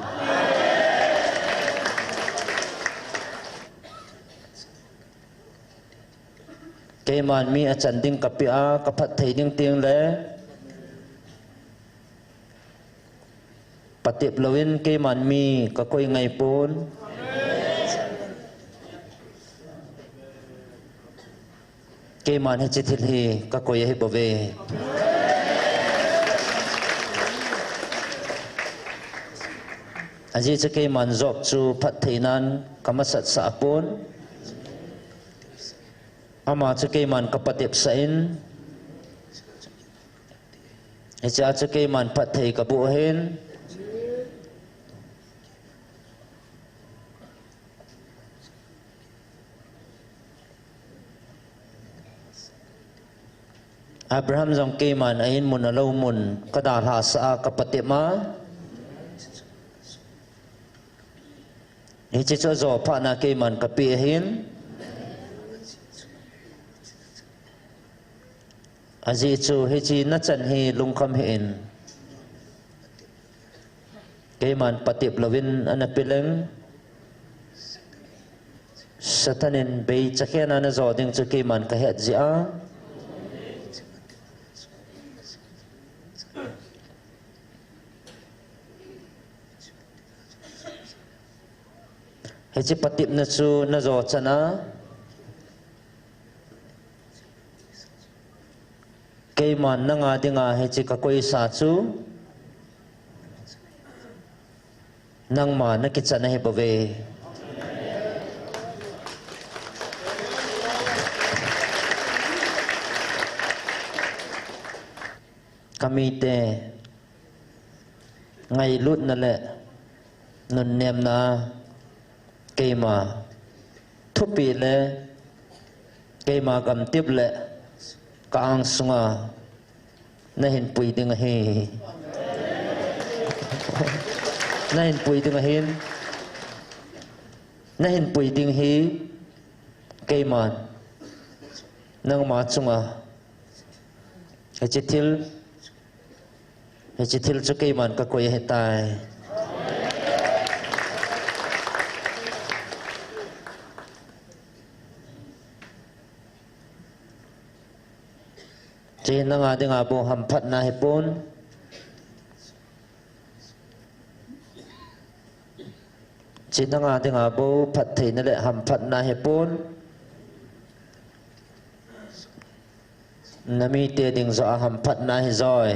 Keiman mi achan ding kapeh a, kaphatthei ding tengle patep louvin keiman mi kakoi ngaipon. Keiman hiche thil hi kakoi ahibouve. Ajeh chu keiman Job chu phattheinan kamasatsah pon. Ama chu keiman kapatepsah in, hichea chu keiman phatthei kaboh ahin. Abraham jong keiman a-in mun alou mun kadalhasah a kapatep a, hiche chu ajo phatna keiman kapeh ahin. Ajeh chu hiche nachan hi lungkham hih in. Keiman patep louvin ana peleng. Satan in bei chakhen a najo ding chu keiman kahet jeh a, hiche patepna chu najo chan a, keiman nanga dinga hiche kakoisa chu nangma nakichan ahibouve. Kamite ngailutna le nunnemna keima thupeh le keima gamtep le ka-angsunga nahin pui ding ahi. Nahin pui ding ahin. nahin pui ding hi keiman nangma chunga hiche thil, hiche thil chu keiman kakoi ahitai. Hiche nanga dinga bou hamphatna ahipon. Hiche nanga dinga bou phattheina le hamphatna ahipon. Namite ding joh a hamphatna ahi joi.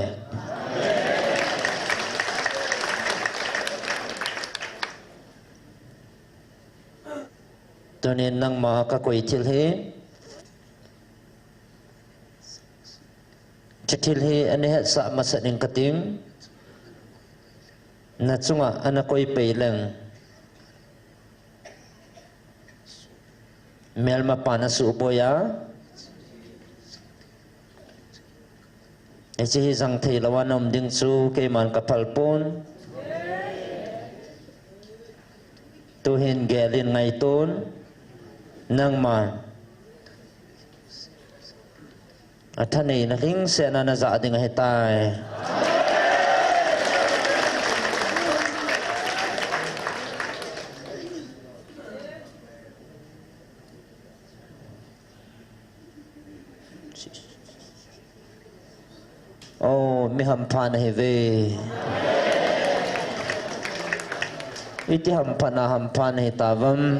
Tunin nangma kakoi thil hi, hiche thil hi ana hetsah masa ning kating, nachunga ana koi pei leng melmapan asuhboi a, hiche hi jang theilouva naum ding chu keiman kaphal pon. Tuhin gelin ngaiton, nangman athaneina lhingsetna najah ding ahitai. O, mi hampha nahiuve. Iti hamphana hampha nahitauvem?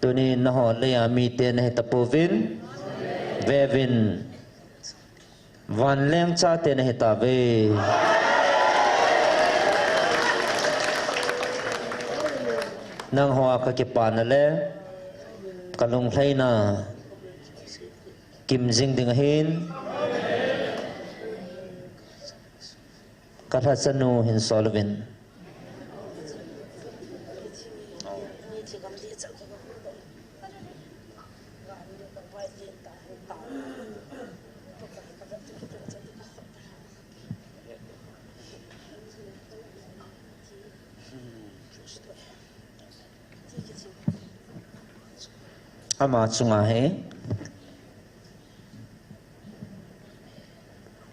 Tunin nangho leiya mite nahitapouvin, veuvin, vanleng chate nahitauve. Nanghoa kakipana le kalunglhaina kimjing ding ahin, kalhachanu hin sol uvin. Ama chunga hi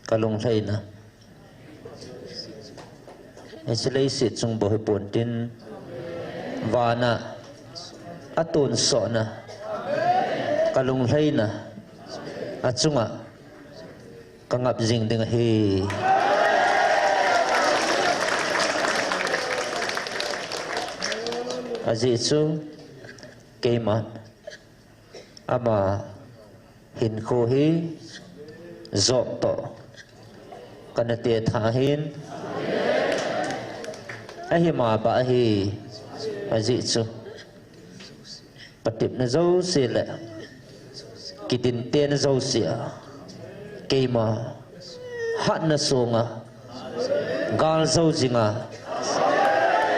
kalunglhaina, hiche leiset chung bou hipon tin, vana atonsotna kalunglhaina achunga kangap jing ding ahi. Ajeh chu keiman ama hinkho hi Job toh kana tetha ahin, ahima bah ahi. Ajeh chu patepna jouse le kidintena jouse a keima hatna songa galjou jinga,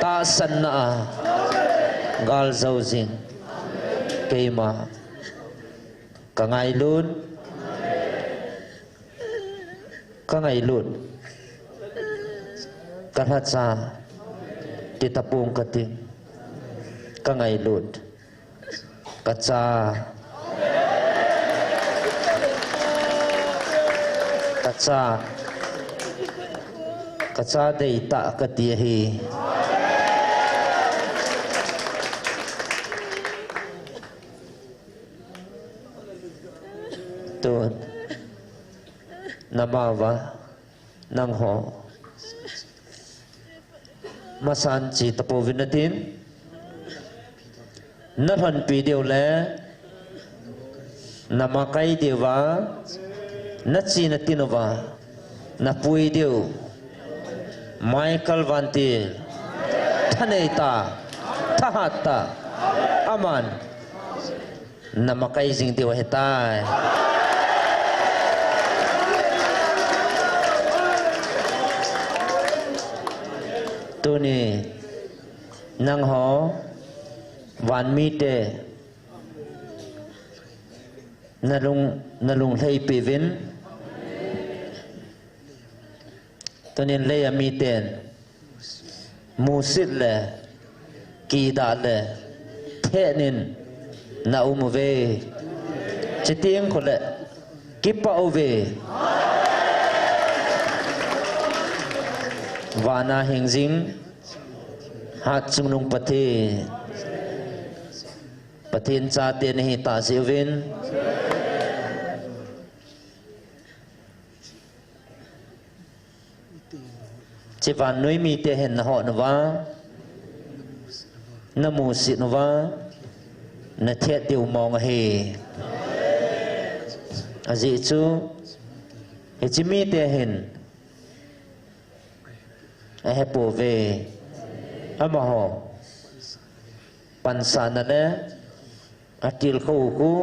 tahsanna a galjou jing keima kangailut, kangailut, kalhacha titapong kating, kangailut, kacha, kacha, kacha deitah kati ahi. Tun, namauva nangho masan chetapouvin natin, nalhonpi diu le namakai diuva, nache natin uva napui diu Michael Vantil thanei tah, thahat tah, aman namakai jing diu ahitai. Tuni nangho vanmite nalung, nalunglhaipi uvin, Tunin lei a miten musit le kidah le thehnin na um uve. Chiteng khole kipah uve. Vana hingjing Hatchungnung Pathen, Pathen chate nahi tah jeh uvin, hiche vannoi mite hin na hon uva, na musit uva, na thet diu mong ahi. Ajeh chu hiche mite hin ahepouve. Amaho pansana le atilkhou khu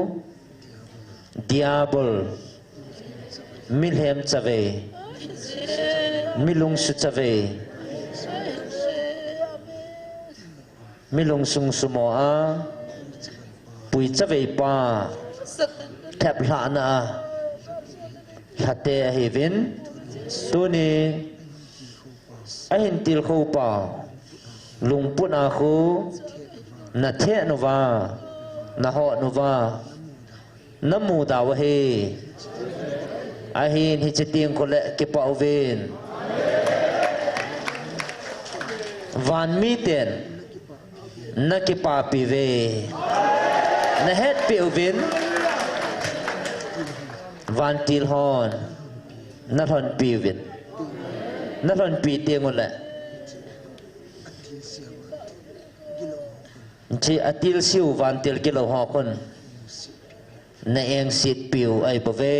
Diabol, milhem chavei, milungsu chavei, milungsung sumo a pui chavei pa, theplhahna a lhate ahiuvin, tuni ahin tilkhou pa lungput a khu na thet uva, na hon uva, na muda u ahi. Ahin hiche teng khole kipah uvin. Van miten na kipapi uve. Na hetpi uvin. Vantil hon na lhonpi uvin. Na lhonpi teng ule hiche atilsiu vantil gilou ho khun na engsetpiu ahibouve.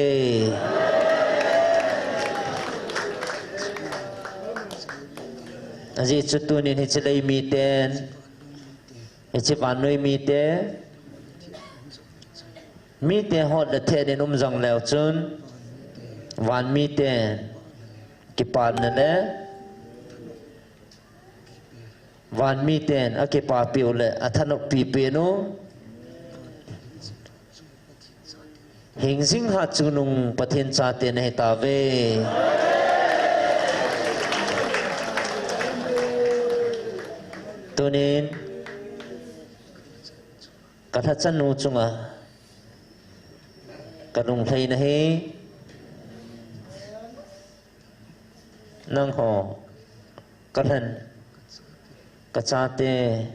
Ajeh chu tunin hiche lei miten, hiche vannoi mite, mite hot le thet in um jong leu chun, van miten kipana le van miten akipapiu le athanoppi penu, hingjing hatchungnung Pathen chate nahi tauve. Tunin kalhachanu chunga kalunglhaina hi nangho kalhen, kachate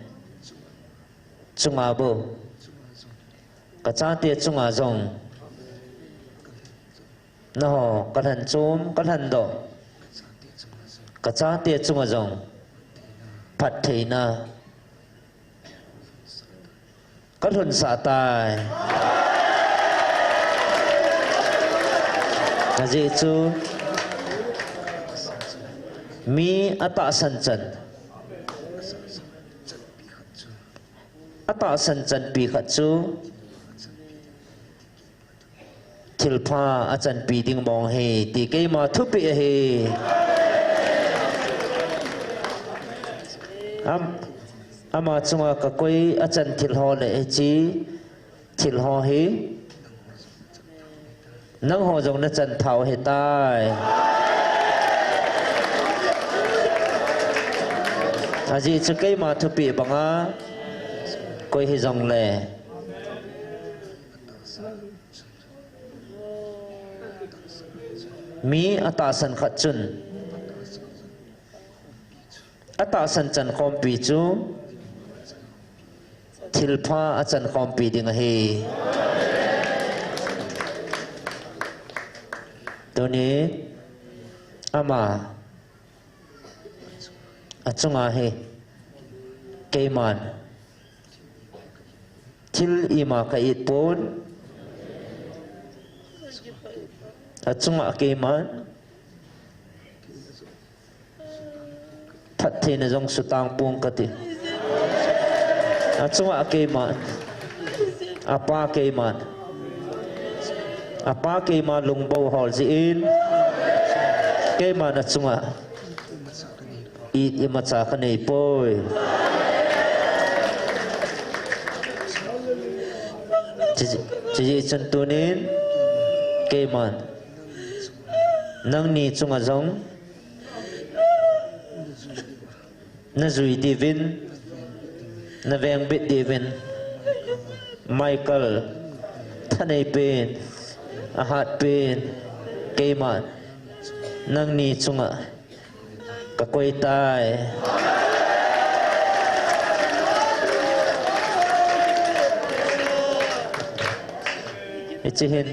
chunga bou, kachate chunga jong nangho kalhen chom, kalhen doh, kachate chunga jong phattheina kalhunsah tai. Ajeh chu mi atahsan chan, atahsan chanpi khat chu thilpha achanpi ding mong ahi ti keima thupeh ahi. Am, ama chunga kakoi achan thil ho le hiche thil ho hi nangho jong nachan thau ahitai. Ajeh chu keima thupeh banga koi hijongle mi atahsan khat chun atahsan chankhompi chu thilpha achankhompi ding ahi. Tuni ama achunga hi keiman thil ima ka-it pon, achunga keiman phattheina jong sutang pong kati. Achunga keiman, apa keiman, apa keima lungbou hol jeh in keiman achunga it imacha kanei poi. Chuti, chuti chun tunin keiman nangni chunga jong Najui diuvin, navengbit diuvin, Michael, thanei pen, ahat pen, keima, nangni chunga kakoi tai. Hiche hin,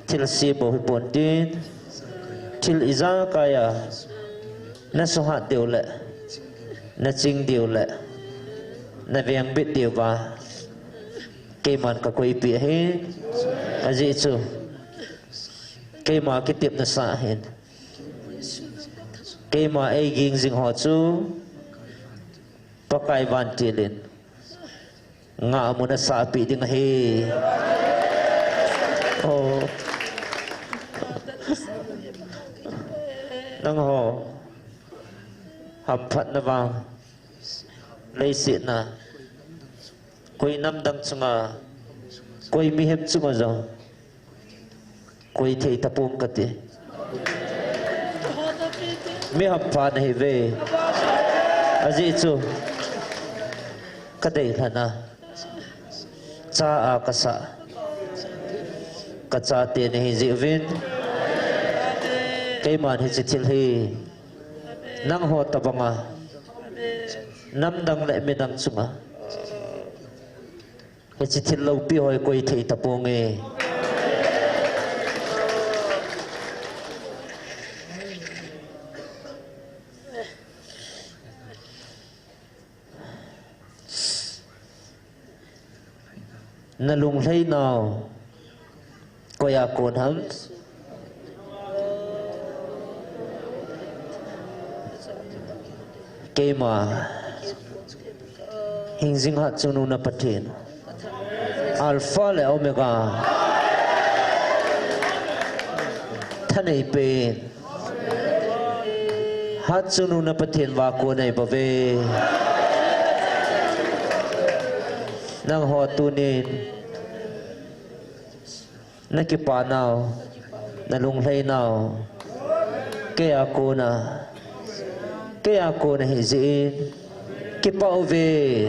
thilse bou hipon tin, thil ijakai a, nasuhat diu le, naching diu le, navengbit diuva, keiman kakoipeh ahi, ajeh chu, keima kitepna sah ahin, keima eiging jing ho chu, Pakai vantil in, ngahmun asahpeh ding ahi. O, nangho, hamphatna vang, leiset a, koi namdang chunga, koi mihem chunga jong, koi thei tapong kati. Mi hampha nahiuve. Ajeh chu, kadeilhen a, cha a kasah, kachate nahi jeh uvin, keiman hiche thil hi, nangho tobanga, namdang le midang chunga, hiche thil loupi ho hi koi thei taponge. Nalunglhai nau, koia kon ham? Keima, hingjing hatchungnung na Pathen, Alpha le Omega, thanei pen, hatchungnung na Pathen va kon neibouve. Nangho tunin, nakipa nau, nalunglhai nau, keia kona, keia kona hijeh in, kipah uve.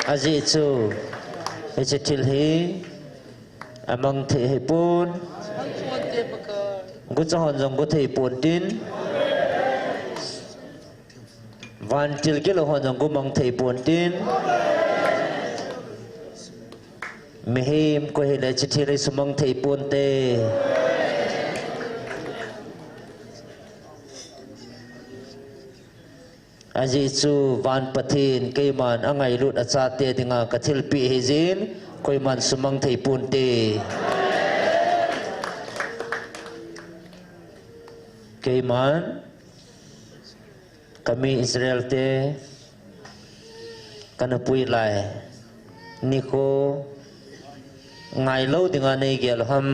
Ajeh chu, hiche thil hi, amang thei hipon. Gucha hon jong guthei pontin. Vantil gilou hon jong gumang thei pontin. Mihem koi hile hiche thil hi sumang thei ponte. Ajeh chu van Pathen keiman angailut achate dinga kathilpeh hijeh in, koiman sumang thei ponte. Keiman, kami Israel te, kana pui lai, nikho, ngailou dinga neigel u ham.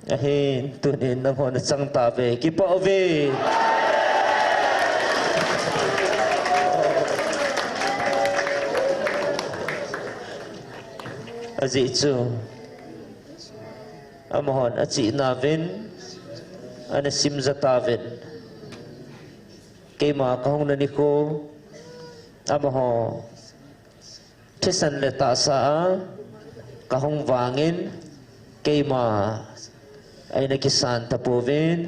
Ahin, tunin nangho nachang tauve, kipah uve. Ajeh chu, amahon achihna uvin, ana simja tauvin. Keima kahungna nikho, amaho thisan le tahsa a kahung vangin, keima eina kisan tapouvin.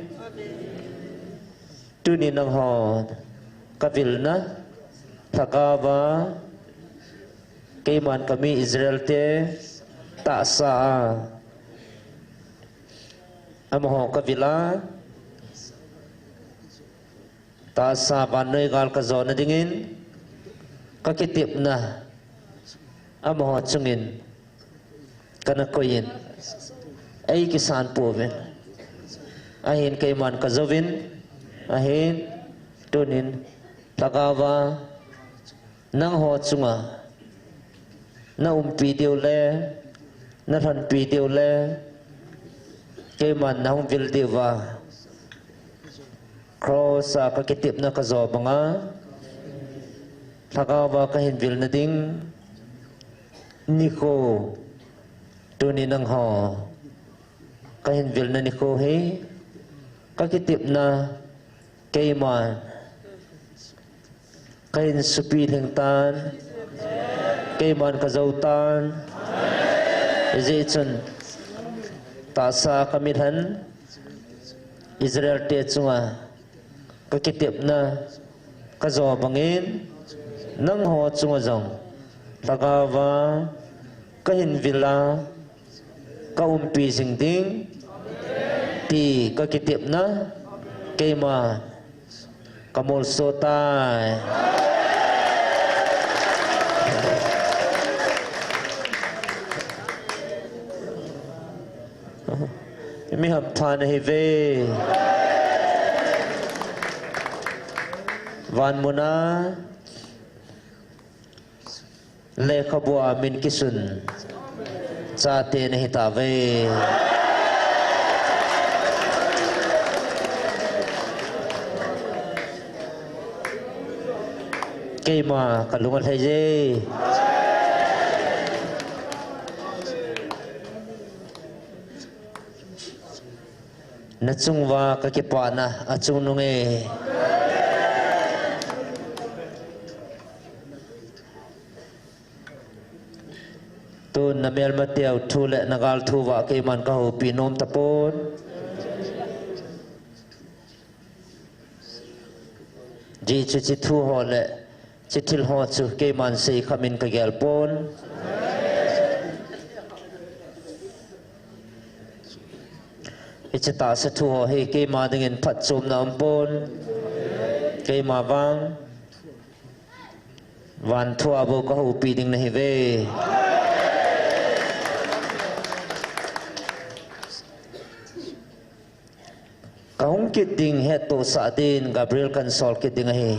Tuni nangho kavilna lhagaova, keiman kami Israel te tahsa a, amaho kavila, tahsa vannoi gal kajona dingin, kakitepna, amaho chungin, kana koiyin, eikisan pouvin. Ahin keiman kajouvin, ahin tunin lhagaova, nangho chunga, naumpi diu le, nalhonpi diu le, keiman nahung vil diuva, cross a kakitepna kajo banga, lhagaova kahin vilna ding, nikho, tuni nangho, Kahin vilna nikho hi, kakitepna, keiman kahin supi lhing tan, keiman kajou tan, hijeh chun tahsa kamilhen Israel te chunga kakitepna kajo bangin, nangho chunga jong lhagaova kahin vila, kaumpi jing ding, ti kakitepna, keima kamolso tai. Mi hampha nahiuve. Van muna lekhabua min kisun chate nahitauve. Keima kalung alhaiye. Nachunguva kakipana achungnunge. Tun namelmateu thu le nagalthu uva keiman kahoupi nom tapon. Hijeh chun hiche thu ho le hiche thil ho chu keiman seikham in kagelpon. Hiche tahsa thu ho hi keima dingin phatchomna aumpon. Keima vang vanthua bou kahoupi ding nahiuve. Kahung kit ding hettohsah din Gabriel kahinsol kit ding ahi.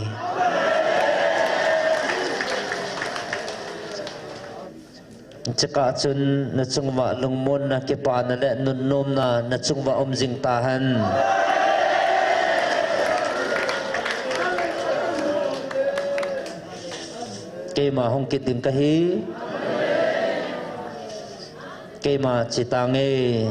Chukah chun nachunguva lungmonna, kipana le nunnomna nachunguva um jing tahen. Keima hung kit ding kahi. Keima chetange.